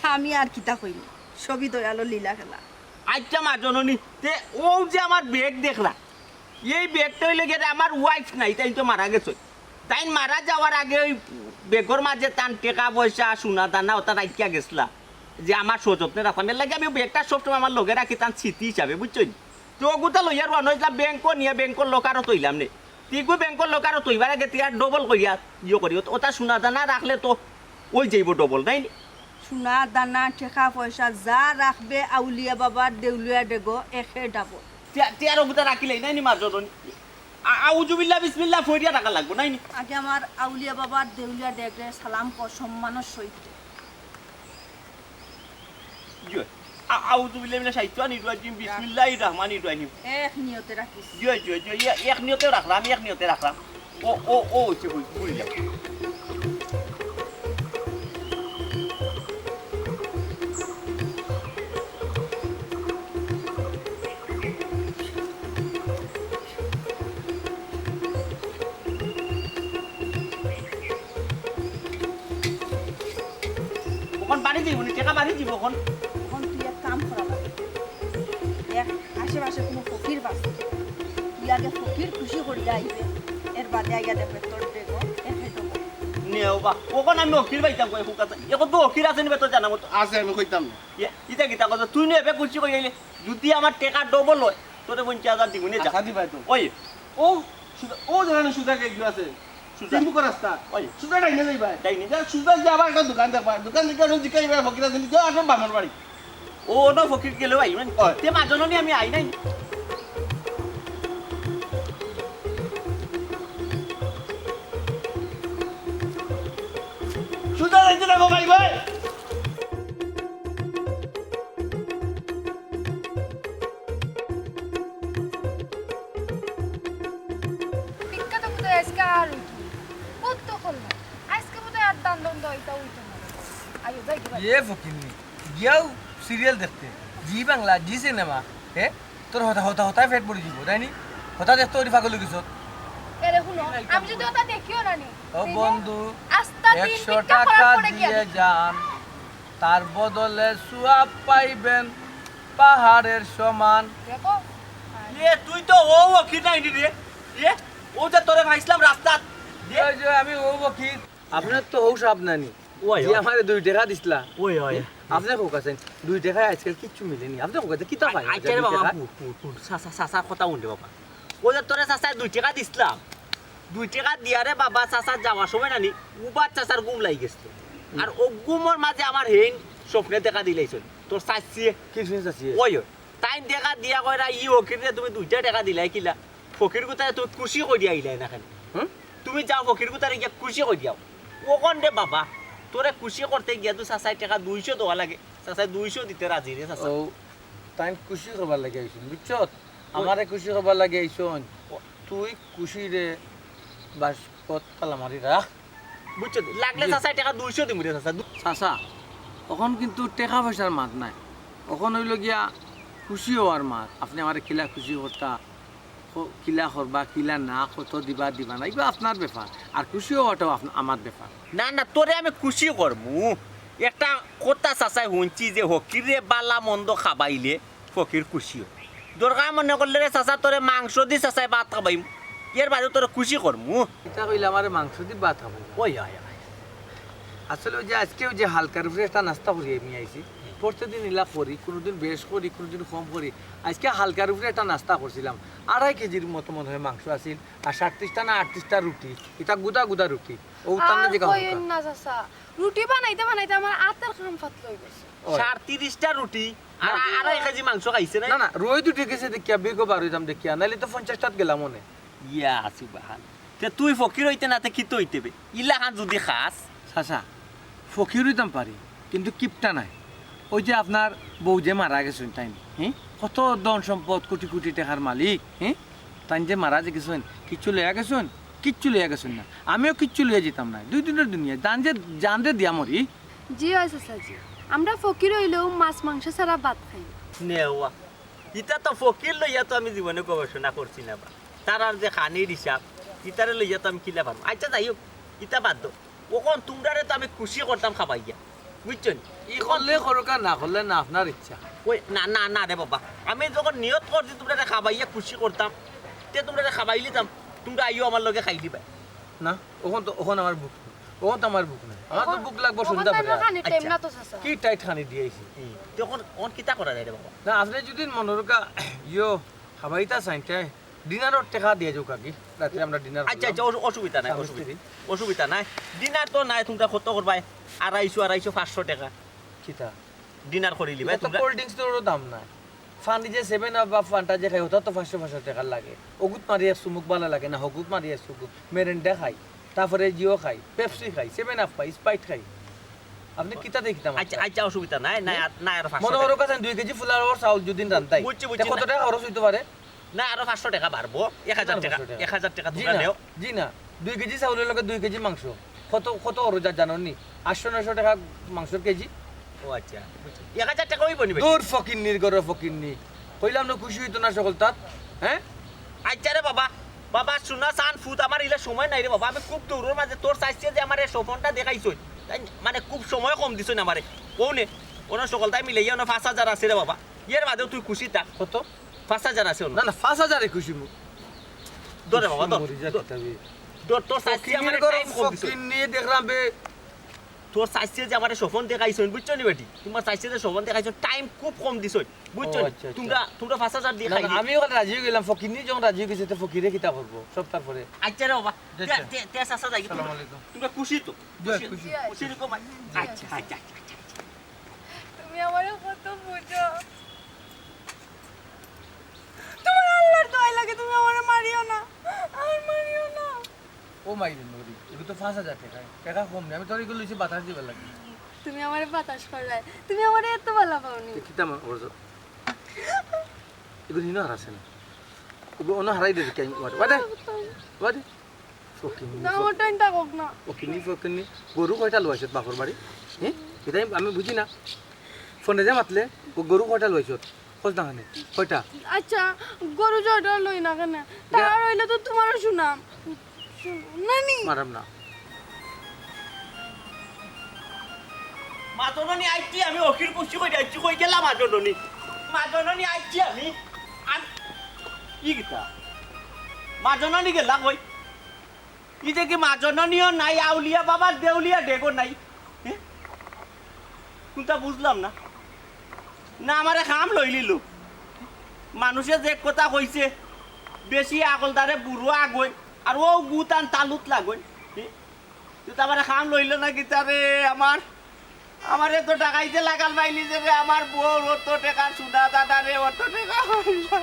আমি আর কিতা কইমু, সবই দয়ালর লীলা খেলা। আইচ্ছা মা জননী, তে অউ যে আমার ব্যাগ দেখরা, এই ব্যাগটা অইলো গিয়া আমার ওয়াইফ নাই, তাইন তো মারা গেছইন। তাইন মারা যাওয়ার আগে ওই ব্যাগর মাঝে তান টেকা পয়সা, সোনা দানা অতা রাখিয়া গেছলা, যে আমার সযত্নে রাখতাম। এরলাগি আমি ব্যাগটা সবসময় আমার লগে রাখি, তান স্মৃতি হিসাবে, বুঝছইন? তে অগুতা লইয়া রওয়ানা অইছলাম, ব্যাংকো নিয়া ব্যাংকর লকারো থইলাম নে। তে ইগু ব্যাংকর লকারো থইবার আগে তে আর ডবল করিয়া ইয়ে করি, অত-, অতা সোনা দানা রাখলে তো অই যাইবো ডবল, নায়নি? সোনা দানা, টেকা পয়সা যা রাখবে আউলিয়া বাবার দেউলিয়া ডেগো একে ডাবল। তে, তে আর অগুতা রাখিলাই, নায়নি মা জননী? আ-, আউজুবিল্লাহ বিসমিল্লাহ ফড়িয়া রাখা লাগবো, নায়নি? আগে আমার আউলিয়া বাবার দেউলিয়া ডেগরে সালাম কর সম্মানর সহিত। জি। আ-, আউযু বিল্লাহি মিনাশ শাইতানির রাজিম, বিসমিল্লাহির রহমানির রহিম। এক নিয়তে রাখিস। জি, জি, জি, এ-, এক নিয়তে রাখলাম, এক নিয়তে রাখলাম। ও, ও, ও, হইছে, হই, ভুলি যাও। অখন বাড়ি যাইবো নি, টেকা বাড়ি যাইবো অখন। অখন তুই এক কাম করা লাগে, এক আশেপাশে কুনু ফকির পাস, তুই আগে ফকির খুশি করিয়া আইবে, এর বাদে আইয়া দেখবে তোর বেগো একে ডবল। নেও বা, অখন আমি ফকির পাইতাম কই, হুকাতে। অখন তো ফকির আছে নি বা তোর জানা মতো। আছে, আমি কইতাম না। ইয়ে, ইতা কিতা কথা, তুই নে এবে খুশি করি আইলে, যুদি আমার টেকা ডবল অয়, তোরে পঞ্চাশ হাজার দিমু নে যা। আচ্ছা, দিবাই তো। ওই। ও, সুজা, ও জানো সুজা কে কি আছে? সুজা। তিন বুকর রাস্তা। ওই। সুজা ডাইনে যাইবা। ডাইনে। যা সুজা গিয়া আবার একটা দোকান দেখবা। দোকান দেখে ওখানে জিকাইবা, ফকির আছে নি? যাও, আসো বামর বাড়ি। ও, ওটা ফকির গেলেও আইবেন। ওই। তে মা জননী আমি আই নাই। সুজা যাইতে না গো ভাই ভাই। ভিক্ষা তো কোথায় আজকে আর উঠি? কত করলাম? আজকে বোধহয় আর দান দণ্ড এটা উঠে না। আইও, যাই কি ভাই? এ ফকিন্নি, গিয়াও সিরিয়াল দেখতে। জি বাংলা, জি সিনেমা। এ? তোর হতা, হতা, হতায় পেট ভরি দিব, তাই নি? হতা দেখতে ওরি পাগল অই গেছত। এরে হুনো, আমি যদি ওটা দেখিও না নি, ও তাইলে বন্ধু, আস্তা দিন একশো ভিক্ষা করার টাকা পরে কি দিয়ে আমি যান, তার বদলে সওয়াব পাইবেন পাহাড়ের সমান। দেখো, এ, তুই তো ও ফকির নায় নি রে। এ, ও যে তোরে পাইছলাম রাস্তাত। এ, ওই যে আমি ও ফকির। আপনার তো হউ সাব নানি। ওই, যে ওই। আমারে দুই টেকা দিছলা। ওই, ওই। আপনে কউক্কা চাইন, দুই টেকায় আজকাল কিচ্ছু মিলে নি। আপনে কউক্কা চাইন, কিতা পাইন আচ্ছা রে দুই বাবা, টেকায়? হুন, হুন, হুন, চাচা, চাচার কথা হুন রে বাবা। অউ যে তোরে চাচায় দুই টেকা দিছলাম, দুই টেকা দিয়ারে বাবা চাচা যাওয়ার সময় নানি, উবাত চাচার ঘুম লাগি গেছিল। আর অউ ঘুমর মাঝে আমার হেইন স্বপ্নে দেখা দিলাইছইন। তোর চাচিয়ে। কি শুনে চাচিয়ে? ওই, ওই। তাইন দেখা দিয়া কইরা, "ই ফকিররে তুমি দুইটা টেকা দিলায় কিলা? ফকির গুতারে তুমি খুশি করিয়া আইলায় না কেনে? হুম? তুমি যাও ফকির গুতারে গিয়া খুশি করিয়া আও।" অখন রে বাবা, তোরে খুশি করতে গিয়া তো চাচায় টেকা দুইশো দেওয়া লাগে। চাচায় দুইশো দিতে রাজি রে চাচা। ও, তাইন খুশি করবার লাগি আইছইন, বুঝছত? ওই। আমারে খুশি করবার লাগি আইছইন। ও। তুই খুশিরে বাস পথ তালা মারি রাখ। বুঝছত? লাগলে জি। চাচায় টেকা দুইশো দিমু রে চাচা। দু- চাচা, অখন কিন্তু টেকা পয়সার মাত নায়, অখন অইলো গিয়া খুশি অওয়ার মাত। আপনে আমারে কিলা খুশি করতা, ক-, কিলা করবা, কিলা না, কত দিবা, দিবা না, ইগু আপনার ব্যাপার। আর খুশি অওয়াটাও আপ-, আমার ব্যাপার। না, না, তোরে আমি খুশি করমু। একটা কথা চাচায় হুনছি যে ফকিররে বালা মন্দ খাবাইলে ফকির খুশি অয়। দরকার মনে করলে রে চাচা, তোরে মাংস দি চাচায় ভাত খাবাইমু, এর বাদে তোরে খুশি করমু। ইতা কইলে আমারে মাংস দি ভাত খাবাইবা? ওই, ওই, ওই। আসলে ওই যে আজকে ওই যে হালকার উপরে একটা নাস্তা করি আমি আইছি। প্রত্যেকদিন ইলা করি, কোনোদিন বেশ করি, কোনোদিন কম করি। আজকে হালকার উপরে একটা নাস্তা করছিলাম, আড়াই কেজির মতো মনে হয় মাংস আছিল, আর সাতত্রিশটা না আটত্রিশটা রুটি, ইটা গুদা গুদা রুটি। ও তার আর না যে কইন না চাচা, রুটি বানাইতে বানাইতে আমার আতর কাম ফাতলা অই গেছে। ওই। সাতত্রিশটা রুটি আর না। আড়াই কেজি মাংস খাইছে না? না, না, রোদ উঠি গেছে দেখিয়া, বেগও বার অইতাম দেখিয়া, নাইলে তো পঞ্চাশটাত গেলাম অনে। ইয়া, সুবহান। তে তুই ফকির অইতে না, তে কিতা অইতে বে? ইলাখান যুদি খাস। চাচা, ফকির অইতাম পারি, কিন্তু কিপটা নাই। ওই যে আপনার বউ যে মারা গেছইন তাইন, হি? কত ধন সম্পদ, কোটি কোটি টেকার মালিক, হি? তাইন যে মারা যে গেছইন, কিচ্ছু লইয়া গেছইন? কিচ্ছু লইয়া গেছইন না। আমিও কিচ্ছু লইয়া যাইতাম না। দুই দিনর দুনিয়া, জান যে, জান যে দিয়া মরি। জি অয় চাচা জি, আমরা ফকির অইলেও মাছ মাংস ছাড়া ভাত খাই না। নেওয়া। ইতা তো ফকির লইয়া তো আমি জীবনে গবেষণা করছি না বা। তারার যে খানির হিসাব, ইতারে লইয়া তো আমি কিলা পারমু। আচ্ছা, যাই হোক, ইতা বাদ দেও। অখন তুমরারে তো আমি খুশি করতাম খাবাইয়া। বুঝছো নি? ই করলে করুক আর না করলে না, আপনার ইচ্ছা। ওই না, না, না রে বাবা, আমি যখন নিয়ত করছি তুমরারে খাবাইয়া খুশি করতাম, তে তুমরারে খাবাইলিতাম, তুমরা আইও আমার লগে খাইলিবায়। না, অখন তো, অখন আমার ভুক নাই। অখন তো আমার ভুক নাই। আমার তো ভুক লাগবো সন্ধ্যা পরে। খানির টাইম আচ্ছা। না তো, চাচা। কি টাইট খানি দিয়াইছি? হুম। তে অখন, অখন কিতা করা যায় রে বাবা? না, আপনে যদি মনো রক্ষা ইয়ো খাবাইতা চাইন, তে ডিনারর টেকা দিয়া যাউক্কা কি? রাত্রে আমরা ডিনার আচ্ছা, করলাম। আচ্ছা, অসু-, অসুবিধা নাই, স্বামী অসুবিধা, স্ত্রী। অসুবিধা নাই। ডিনার তো নাই, তুমরা কত করবায়? আড়াইশো, আড়াইশো, পাঁচশো টেকা। কিতা? ডিনার করিলিবায় ইটা তো তুমরা। কোল্ড ড্রিঙ্কসরও দাম নাই। পানি যে সেভেন আপ বা ফান্টা যে খাই, ওটা তো পাঁচশো, পাঁচশো টেকার লাগে। অগুত মারি এক চুমুক ভালা লাগে না, হগুত মারি এক চুমুক। মেরিন্ডা খাই, তারপরে জিও খাই, পেপসি খাই, সেভেন আপ খাই, স্প্রাইট খাই। আপনে কিতা দেখতাম আচ্ছা, আচ্ছা। আচ্ছা, অসুবিধা নাই, নাই, আর, নাই, আর পাঁচশো মনে টেকা। করো কাছে দুই কেজি ফুলাওয়ার চাউল যদি রান্ধাই, বুঝছি, বুঝছি, তে কত না। টেকা খরচ অইতো পারে? না, আরো পাঁচশো টেকা বাড়বো, এক হাজার টেকা, পাঁচশো টেকা। এক হাজার টেকা জি তুমরা না, নেও। জি না, দুই কেজি চাউলর লগে দুই কেজি মাংস। কত, কত খরচ যায় জানো নি? আটশো নয়শো টেকা মাংসর কেজি। ও আচ্ছা, বুঝছি। এক হাজার টেকা অইবো নি বেটি? দূর ফকিন্নির ঘরর ফকিন্নি। কইলাম না খুশি অইতো না সকলতাত, হ্যাঁ? আচ্ছা রে বাবা, বাবা, হুনো চাইন ফুত, আমার ইলা সময় নাই রে বাবা, আমি খুব দৌড়র মাঝে, তোর চাচিয়ে যে আমারে স্বপনটা দেখাইছইন, তাইন মানে খুব সময় কম দিছইন আমারে। কও নে, অনো সকলতায় মিলাইয়া অনো পাঁচ হাজার আছে রে বাবা, এর বাদেও তুই খুশি থাক। কত? পাঁচ হাজার আছে অনো। না, না, পাঁচ হাজারে খুশি মু-, ধর রে বাবা, ধর, মরি যা ধর। কিতাবে। ধর, তোর চাচিয়ে আমারে ফকিন্নির ঘরর টাইম কম দিছইন। ফকিন্নি দেখলাম বে। তোর চাচিয়ে যে আমারে স্বপন দেখাইছইন, বুঝছো নি বেটি? তুমার চাচিয়ে যে স্বপন দেখাইছইন, টাইম খুব কম দিছইন, বুঝছো ও, নি? আচ্ছা, আচ্ছা। তুমরা, তুমরা পাঁচ হাজার দিয়া না, না, খাইলে। আমিও অখান রাজি অই গেলাম, ফকিন্নি যখন রাজি অই গেছে, তে ফকিরে কিতা করবো? সবতার পরে। আচ্ছা রে বাবা, তে, আচ্ছা। তে, তে চাচা যাই। আসসালামু আলাইকুম। তুমরা খুশি তো? জি, খুশি। খুশি। খুশি রকম আই-, আচ্ছা, আচ্ছা, আচ্ছা, আচ্ছা। তুমি আমারে কত বুঝো। তুমার আল্লার দোয়াই লাগে, তুমি আমারে মারিও না, আর মারিও না। ও মাইরে নরি, এগু তো পাঁচ হাজার টেকা, টেকা কম নি, আমি তোর এগু লইছি বাতাস দিবার লাগি। তুমি আমারে বাতাস করায়, তুমি আমারে এত ভালা পাও নি। তে কিতা মা-, ওর জ-, এগু নিনো হারাছে না, এগু অনো হারাই দে, কেন? ওয়াদে, ওয়াদে। ফকিন্নি, না, আমার টাইম থাকুক না। ফকিন্নি, ফকিন্নি। গরু কয়টা লইছত বাপর বাড়ি? হ্যাঁ? ইটা আমি বুঝি না। ফোনে যে মাতলে, ও গরু কয়টা লইছত? খোঁজ না খানে। কয়টা? আচ্ছা, গরু জয়টা লই না কেনে? ইটা তার অইলে তো তুমারও শুনাম। শুন-, নানি। মারাম না। মা জননী আইছি আমি, অখির খুশি করি আইছি, কই গেলা মা জননী? মা জননী আইছি আমি। আম-, ই কিতা? মা জননী গেলা কই? ইতে কি মা জননীও নাই, আউলিয়া বাবার দেউলিয়া ডেগো নাই? হে? কুনটা বুঝলাম না। না, আমারে কাম লইলিলো। মানুষে যে কথা কইছে, বেশি আগলদারে বুড়ো আগই, আর ও গুতান তালুত লাগই। হে? তুই তো আমারে কাম লইল না কিতা রে আমার? আমারে তো ডাকাইতে লাগাল পাইলি যে রে, আমার বউর অত টেকা সোনা দানা রে, অত টেকা পয়সা।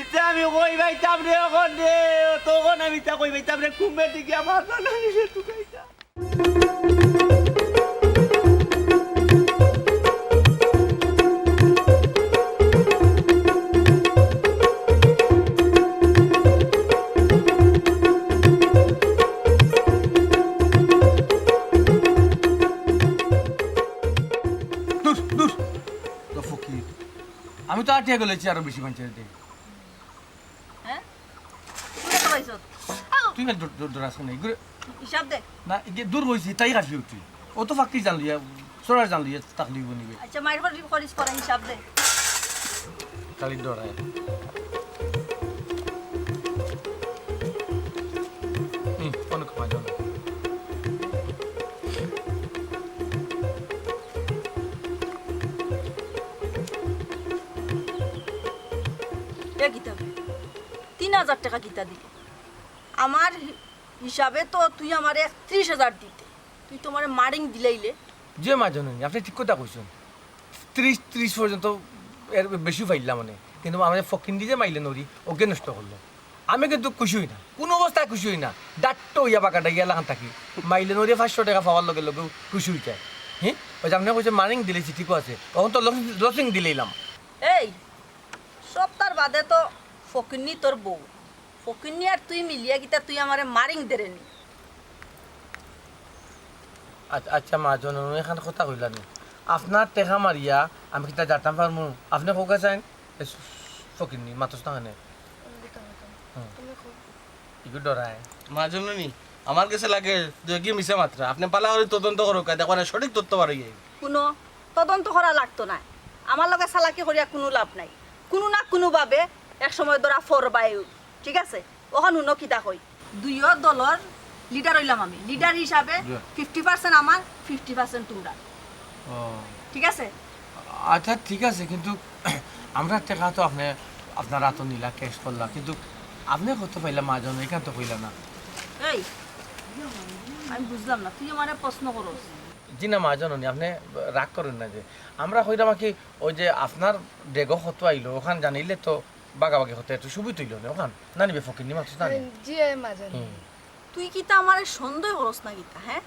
ইতা আমি কই পাইতাম রে অখন রে, তখন আমি ইতা কই পাইতাম রে, কুম্ভে দিকে আমার না রে তুকাইতা। দূর, দূর। তো ফকির। আমি তো আটিয়া গেলেছি আরো বেশি মানুষের দিয়ে। হ্যাঁ? তুই কত পাইছত? আউ! তুই না দৌড়, দৌড়, দৌড় আসো না, এগুলো হিসাব দে। না, এগুলো দূর হইছি, তাই কাশি উঠি। ও তো ফাঁকি জানলি, চোরার জানলি, তাকলি বনিবে। আচ্ছা, মাইর পর খরচ করা হিসাব দে। খালি ডরায়। হুম, অনেক মজা। এ কিতা? তিন হাজার টেকা কিতা দিলে? আমার হি-, হিসাবে তো তুই আমারে একত্রিশ হাজার দিতে। তুই তো আমারে মারিং দিলাইলে। যে মা জননী, আপনি ঠিক কথা কইছেন। ত্রিশ, ত্রিশ পর্যন্ত এর বেশি পাইলাম মানে। কিন্তু আমারে ফকিন্দি যে মাইলে নরি, ওকে নষ্ট করলো। আমি কিন্তু খুশি হই না, কোনো অবস্থায় খুশি হই না। ডাট্টো হইয়া বাঁকা ডাইয়া লাখান থাকি। মাইলে নরি পাঁচশো টেকা পাওয়ার লগে লগেও খুশি হই যায়। হ্যাঁ? ওই যে আপনি কইছেন মারিং দিলেছি, ঠিকও আছে। তখন তো লসিং, লসিং দিলাইলাম। এই, সপ্তাহ বাদে তো ফকিন্নি তোর বউ। ফকিন্নি আর তুই মিলিয়া কিতা তুই আমারে মারিং দেরে নি? আচ্ছা, আচ্ছা, মা জননী, এখান কথা কইলা নি। আপনার টেকা মারিয়া আমি কিতা জানতাম পারমু? আপনি কউক্কা চাইন? এ, ফকিন্নি, মাতস না কেনে? হুম। তুমি কও। ইগু ডরায়। মা জননী, আমার গেছে লাগে দুই কি মিছা মাতরা। আপনে ভালা করি তদন্ত করউক্কা, দেখবা না সঠিক তথ্য বার অইযাইবো। কুনু তদন্ত করা লাগতো নায়। আমার লগে চালাকি করিয়া কুনু লাভ নাই। কুনু না কুনু ভাবে এক সময় ধরা পড়বায়, ঠিক আছে? অখন হুনো কিতা কই, দুইও দলর লিডার অইলাম আমি। লিডার হিসাবে জি। ফিফটি পার্সেন্ট আমার, ফিফটি পার্সেন্ট তুমরার। ও। ঠিক আছে? আচ্ছা, ঠিক আছে, কিন্তু আমরার টেকা তো আপনে আপনার আতো নিলা, ক্যাশ করলা, কিন্তু আপনে কত পাইলা মাহাজন, ইখান তো কইলা না। এই, আমি বুঝলাম না, তুই আমারে প্রশ্ন করস। জি না মাহাজন, আপনে রাগ করইন না যে। আমরা কইরাম কি, ওই যে আপনার ডেগো কত আইলো, অখান জানিলে তো ভাগাভাগি করতে একটু সুবিধা অইলো নে, অখান না নি বে ফকিন্নি মাতস না নি? জি, এ মাহাজন। হুম। তুই কিতা আমারে সন্দেহ করস না কিতা, হ্যাঁ?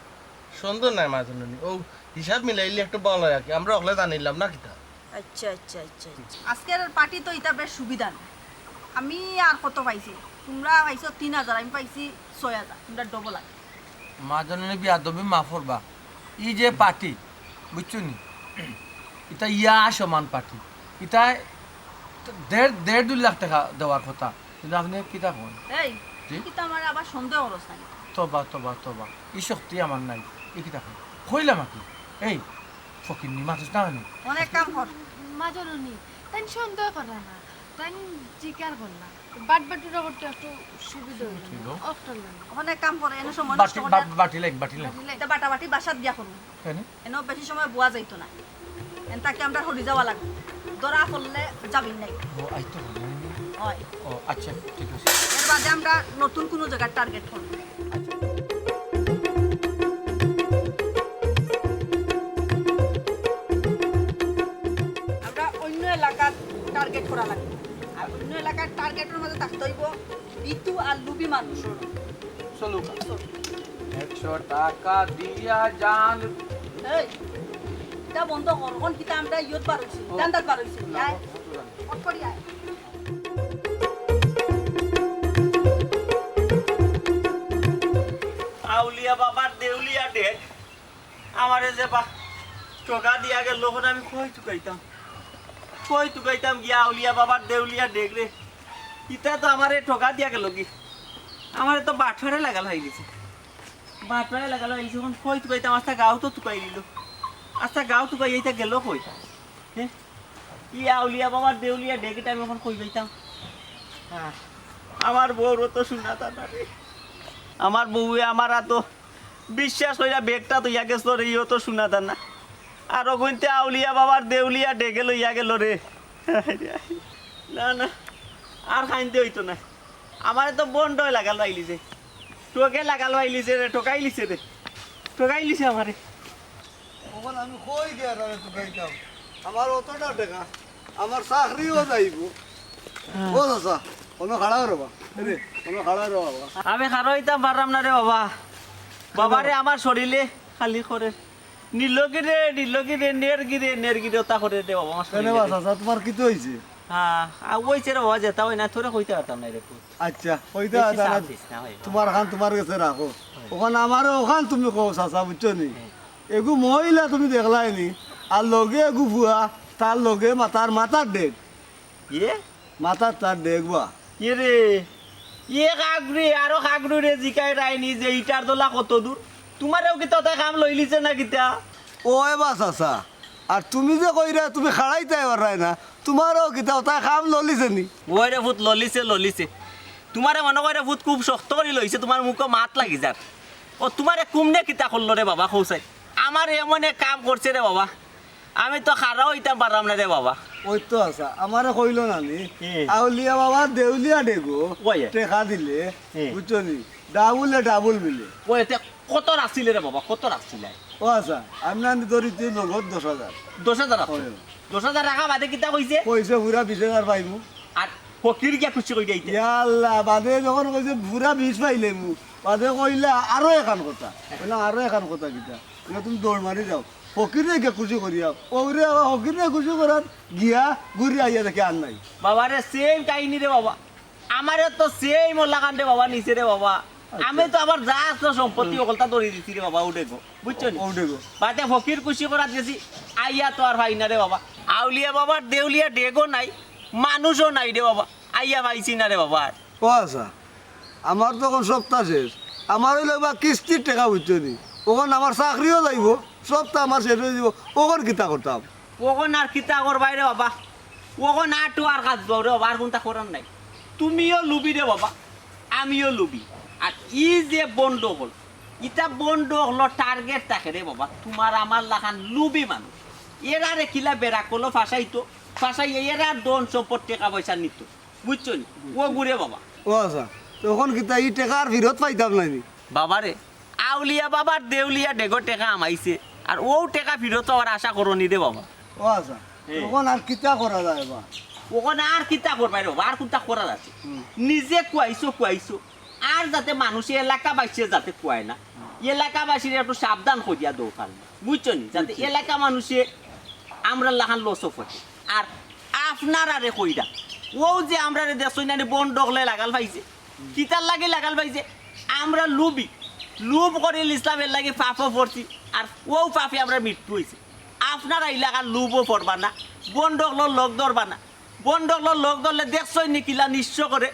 সন্দেহ নাই মাহাজন, ও হিসাব মিলাইলে একটু ভালা অয় আর কি, আমরা অকলে জানিলাম না কিতা। আচ্ছা, আচ্ছা, আচ্ছা, আচ্ছা। আজকের পার্টি তো ইটা বেশ সুবিধা না। আমি আর কত পাইছি? তুমরা পাইছো তিন হাজার, আমি পাইছি ছয় হাজার, তুমরা ডবল আছে। মাহাজন, বেয়াদবি মাফ করবা। ই যে পার্টি, বুঝছো নি? ইটা ইয়া সমান পার্টি। ইটা দেড়, দেড় দুই লাখ টেকা দেওয়ার কথা। কিন্তু আপনে কিতা কইন? এই, জি? তুই কিতা আমারে আবার সন্দেহ করস না কিতা? তবা, তবা, তবা। ই শক্তি আমার নাই। ই কিতা কইন? কইলাম আর কি। এই, ফকিন্নি মাতস না নি? অনেক কাম কর। মাহাজন, তাইন সন্দেহ কররা না। তাইন জিকার কররা। বাটবাটুরা করতে একটু সুবিধা অইলো না। অখন এক কাম কর, এনে সময় নষ্ট করিয়া বাটি লাইন, বাটি লাইন। ইটা বাটাবাটি বাসাত গিয়া করমু। কেনে? এনে বেশি সময় বওয়া যাইতো না। এন থাকি আমরা হরি যাওয়া লাগবো। ধরা পড়লে যাবির নাই। ও, আইতো পারবো না। অয়। ও, আচ্ছা, ঠিক আছে। এর বাদে আমরা নতুন কুনু জাগার টার্গেট করমু। আচ্ছা। আমরা অইন্য এলাকাত টার্গেট করা লাগবো। আর অইন্য এলাকার টার্গেটর মাঝে থাকতে অইবো ভীতু আর লুভি মানুষ। চলো। একশো টাকা দিয়া যান। এই, ইটা বন্ধ কর। অখন কিতা আমরা ইয়ত বার অইছি, ও। ধান্দাত বার অইছি। না, আয়। অত করি আয়। আউলিয়া বাবার দেউলিয়া ডেগ। আমারে যে বা ঠগা দিয়া গেল, অখন আমি কই তুকাইতাম? কই তুকাইতাম গিয়া আউলিয়া বাবার দেউলিয়া ডেগ রে? ইতা তো আমারে ঠগা দিয়া গেল গি। আমারে তো বাটপারে লাগাল অইগেছে। বাটপারে লাগাল অইগেছে, অখন কই তুকাইতাম? আস্তা গাঁও তো তুকাই দিল। আস্তা গাঁও তুকাই ইতা গেল কই? হে? ই আউলিয়া বাবার দেউলিয়া ডেগ ইটা আমি অখন কই পাইতাম? হ্যাঁ, আমার বউর তো সোনা দানা রে। আমার বউয়ে আমার আতো বিশ্বাস কইরা ব্যাগটা থইয়া গেছলো রে, ইও তো সোনা দানা। আর অগুইন্তে আউলিয়া বাবার দেউলিয়া ডেগে লইয়া গেল রে। না, না, আর খাইন্তে অইতো না। আমারে তো বন্ডয় লাগাল পাইলিছে। ঠগে লাগাল পাইলিছে রে, ঠগাইলিছে রে। ঠগাইলিছে আমারে। অখন আমি কই গিয়া তারে তুকাইতাম? আমার অতটা টেকা, আমার চাকরিও যাইবো। ও চাচা, অনো খাড়া রবা। এরে, অনো খাড়া রবা বাবা। আমি খাড়া অইতাম পাররাম না রে বাবা। বাবারে আমার শরীরে খালি করে। নীলগিরে, নীলগিরে, নেরগিরে, নেরগিরে, ওটা করে রে বাবা, আমার শরীরে। কেনে বা চাচা, তুমার কিতা অইছে? হ্যাঁ, আর অইছে রে বাবা, যেতা অয় না, তোরে কইতে পারতাম না রে পুত। আচ্ছা, কইতে বেশি পারতাম না। চাপ দিস না, অয়। তুমার খান তুমার গেছে রাখো। অয়। অখান আমারে, অখান তুমি কও চাচা, বুঝছো নি? হ্যাঁ। এগু মহিলা তুমি দেখলায় নি, আর লগে এগু ফুয়া, তার লগে মা-, তার মাথার ডেগ। ইয়ে? মাথার তার ডেগ বা। ইয়ে রে, ইয়ে কাগরে, আরো কাগরে রে জিকাইরায়নি যে ইটার দলা কত দূর? তুমারেও কিতা ওতায় কাম লইলিছে না কিতা? ওয় বা চাচা, আর তুমি যে কইরায় তুমি খাড়াইতায় পাররায় না, তুমারেও কিতা ওতায় কাম ললিছে নি? ওয় রে ফুত, ললিছে, ললিছে। তুমারে মনো কয় রে ফুত খুব শক্ত করি লইছে, তুমার মুখো মাত লাগি যার। ও তুমারে কুমনে কিতা করলো রে বাবা, কও চাই? আমারে এমন এক কাম করছে রে বাবা, আমি তো খাড়া অইতাম পাররাম না রে বাবা। ওই তো আচ্ছা, আমারে কইলো না নি, হুম। আউলিয়া বাবা দেউলিয়া ডেগো, ওই। টেকা দিলে, হুম। বুঝছো নি? ডাবলে ডাবল মিলে। ওই, তে কত রাখছিলে রে বাবা, কত রাখছিলে? ও আচ্ছা, আমি না ধরি তুই নগদ দশ হাজার। দশ হাজার রাখছো? ওই। দশ হাজার রাখা বাদে কিতা কইছে? কইছে পুরা বিশ হাজার পাইমু। আর ফকির গিয়া খুশি কইরা আইতে? ইয়া আল্লাহ, বাদে যখন কইছে পুরা বিশ পাইলেমু, বাদে কইলা আরো এখান কথা। কইলাম, "আরো এখান কথা কিতা?" কইলা, "তুমি দৌড় মারি যাও, ফকিরে গিয়া খুশি করিয়া।" ওরে বাবা, ফকিরে খুশি করার গিয়া ঘুরি আইয়া দেখে আর নাই। বাবারে, সেম কাহিনী রে বাবা। আমারে তো সেই মোল্লাখান রে বাবা নিছে রে বাবা। আচ্ছা। আমি তো আমার যা আছে সম্পত্তি হুম। অকলতা ধরি দিছি রে বাবা, ওডেগো। বুঝছো নি? ওডেগো। বাদে ফকির খুশি করাত গেছি, আইয়া তো আর পাই না রে বাবা। আউলিয়া বাবার দেউলিয়া ডেগো নাই, মানুষও নাই রে বাবা। আইয়া পাইছি না রে বাবা আর। ও আচ্ছা, আমার তো অখন সপ্তাহ শেষ। আমার অইলো বা কিস্তির টেকা, বুঝছো নি? অখন আমার চাকরিও যাইবো, সবতা আমার শেষ অই যাইবো, অখন কিতা করতাম? অখন আর কিতা করবায় রে বাবা? অখন আটো আর কাজ পাও রে বাবা, আর কুনতা করার নাই। তুমিও লুবি রে বাবা, আমিও লুবি। আর ই যে ভন্ড অকল, ইতা ভন্ড অকলর টার্গেট থাকে রে বাবা, তুমার আমার লাখান লুবি মানুষ। এরারে কিলা বেড়া কলো ফাঁসাইতো, ফাঁসাইয়া এরার ধন সম্পদ টেকা পয়সা নিতো, বুঝছো নি? অগুরে বাবা। ও আচ্ছা, তো অখন কিতা ই টেকা আর ফিরত পাইতাম নায় নি? বাবারে, আউলিয়া বাবার দেউলিয়া ডেগো টেকা হামাইছে, আর অউ টেকা ফিরত পাওয়ার আশা করো নি রে বাবা। ও আচ্ছা, অখন আর কিতা করা যায় বা? অখন আর কিতা করবায় রে বাবা, আর কুনতা করার আছে? নিজে কুয়াইছো, কুয়াইছো, আর যাতে মানুষে এলাকাবাসীয়ে যাতে কুয়ায় না, এলাকাবাসীরে একটু সাবধান করিয়া দেও পারলে, বুঝছো নি? যাতে এলাকা মানুষে আমরার লাখান লসো পড়ে। আর আপনারারে কইরা, অউ যে আমরারে দেখছইন না নি ভন্ড অকলে লাগাল পাইছে, কিতার লাগি লাগাল পাইছে? আমরা লুবি, লুব করিলিছলাম, এরলাগি পাপো পড়ছি, আর অউ পাপে আমরার মৃত্যু অইছে। আপনারা ইলাখান লুবো পড়বা না, ভন্ড অকলর লগ ধরবা না। ভন্ড অকলর লগ ধরলে দেখছইন নি কিলা নিঃস্ব করে।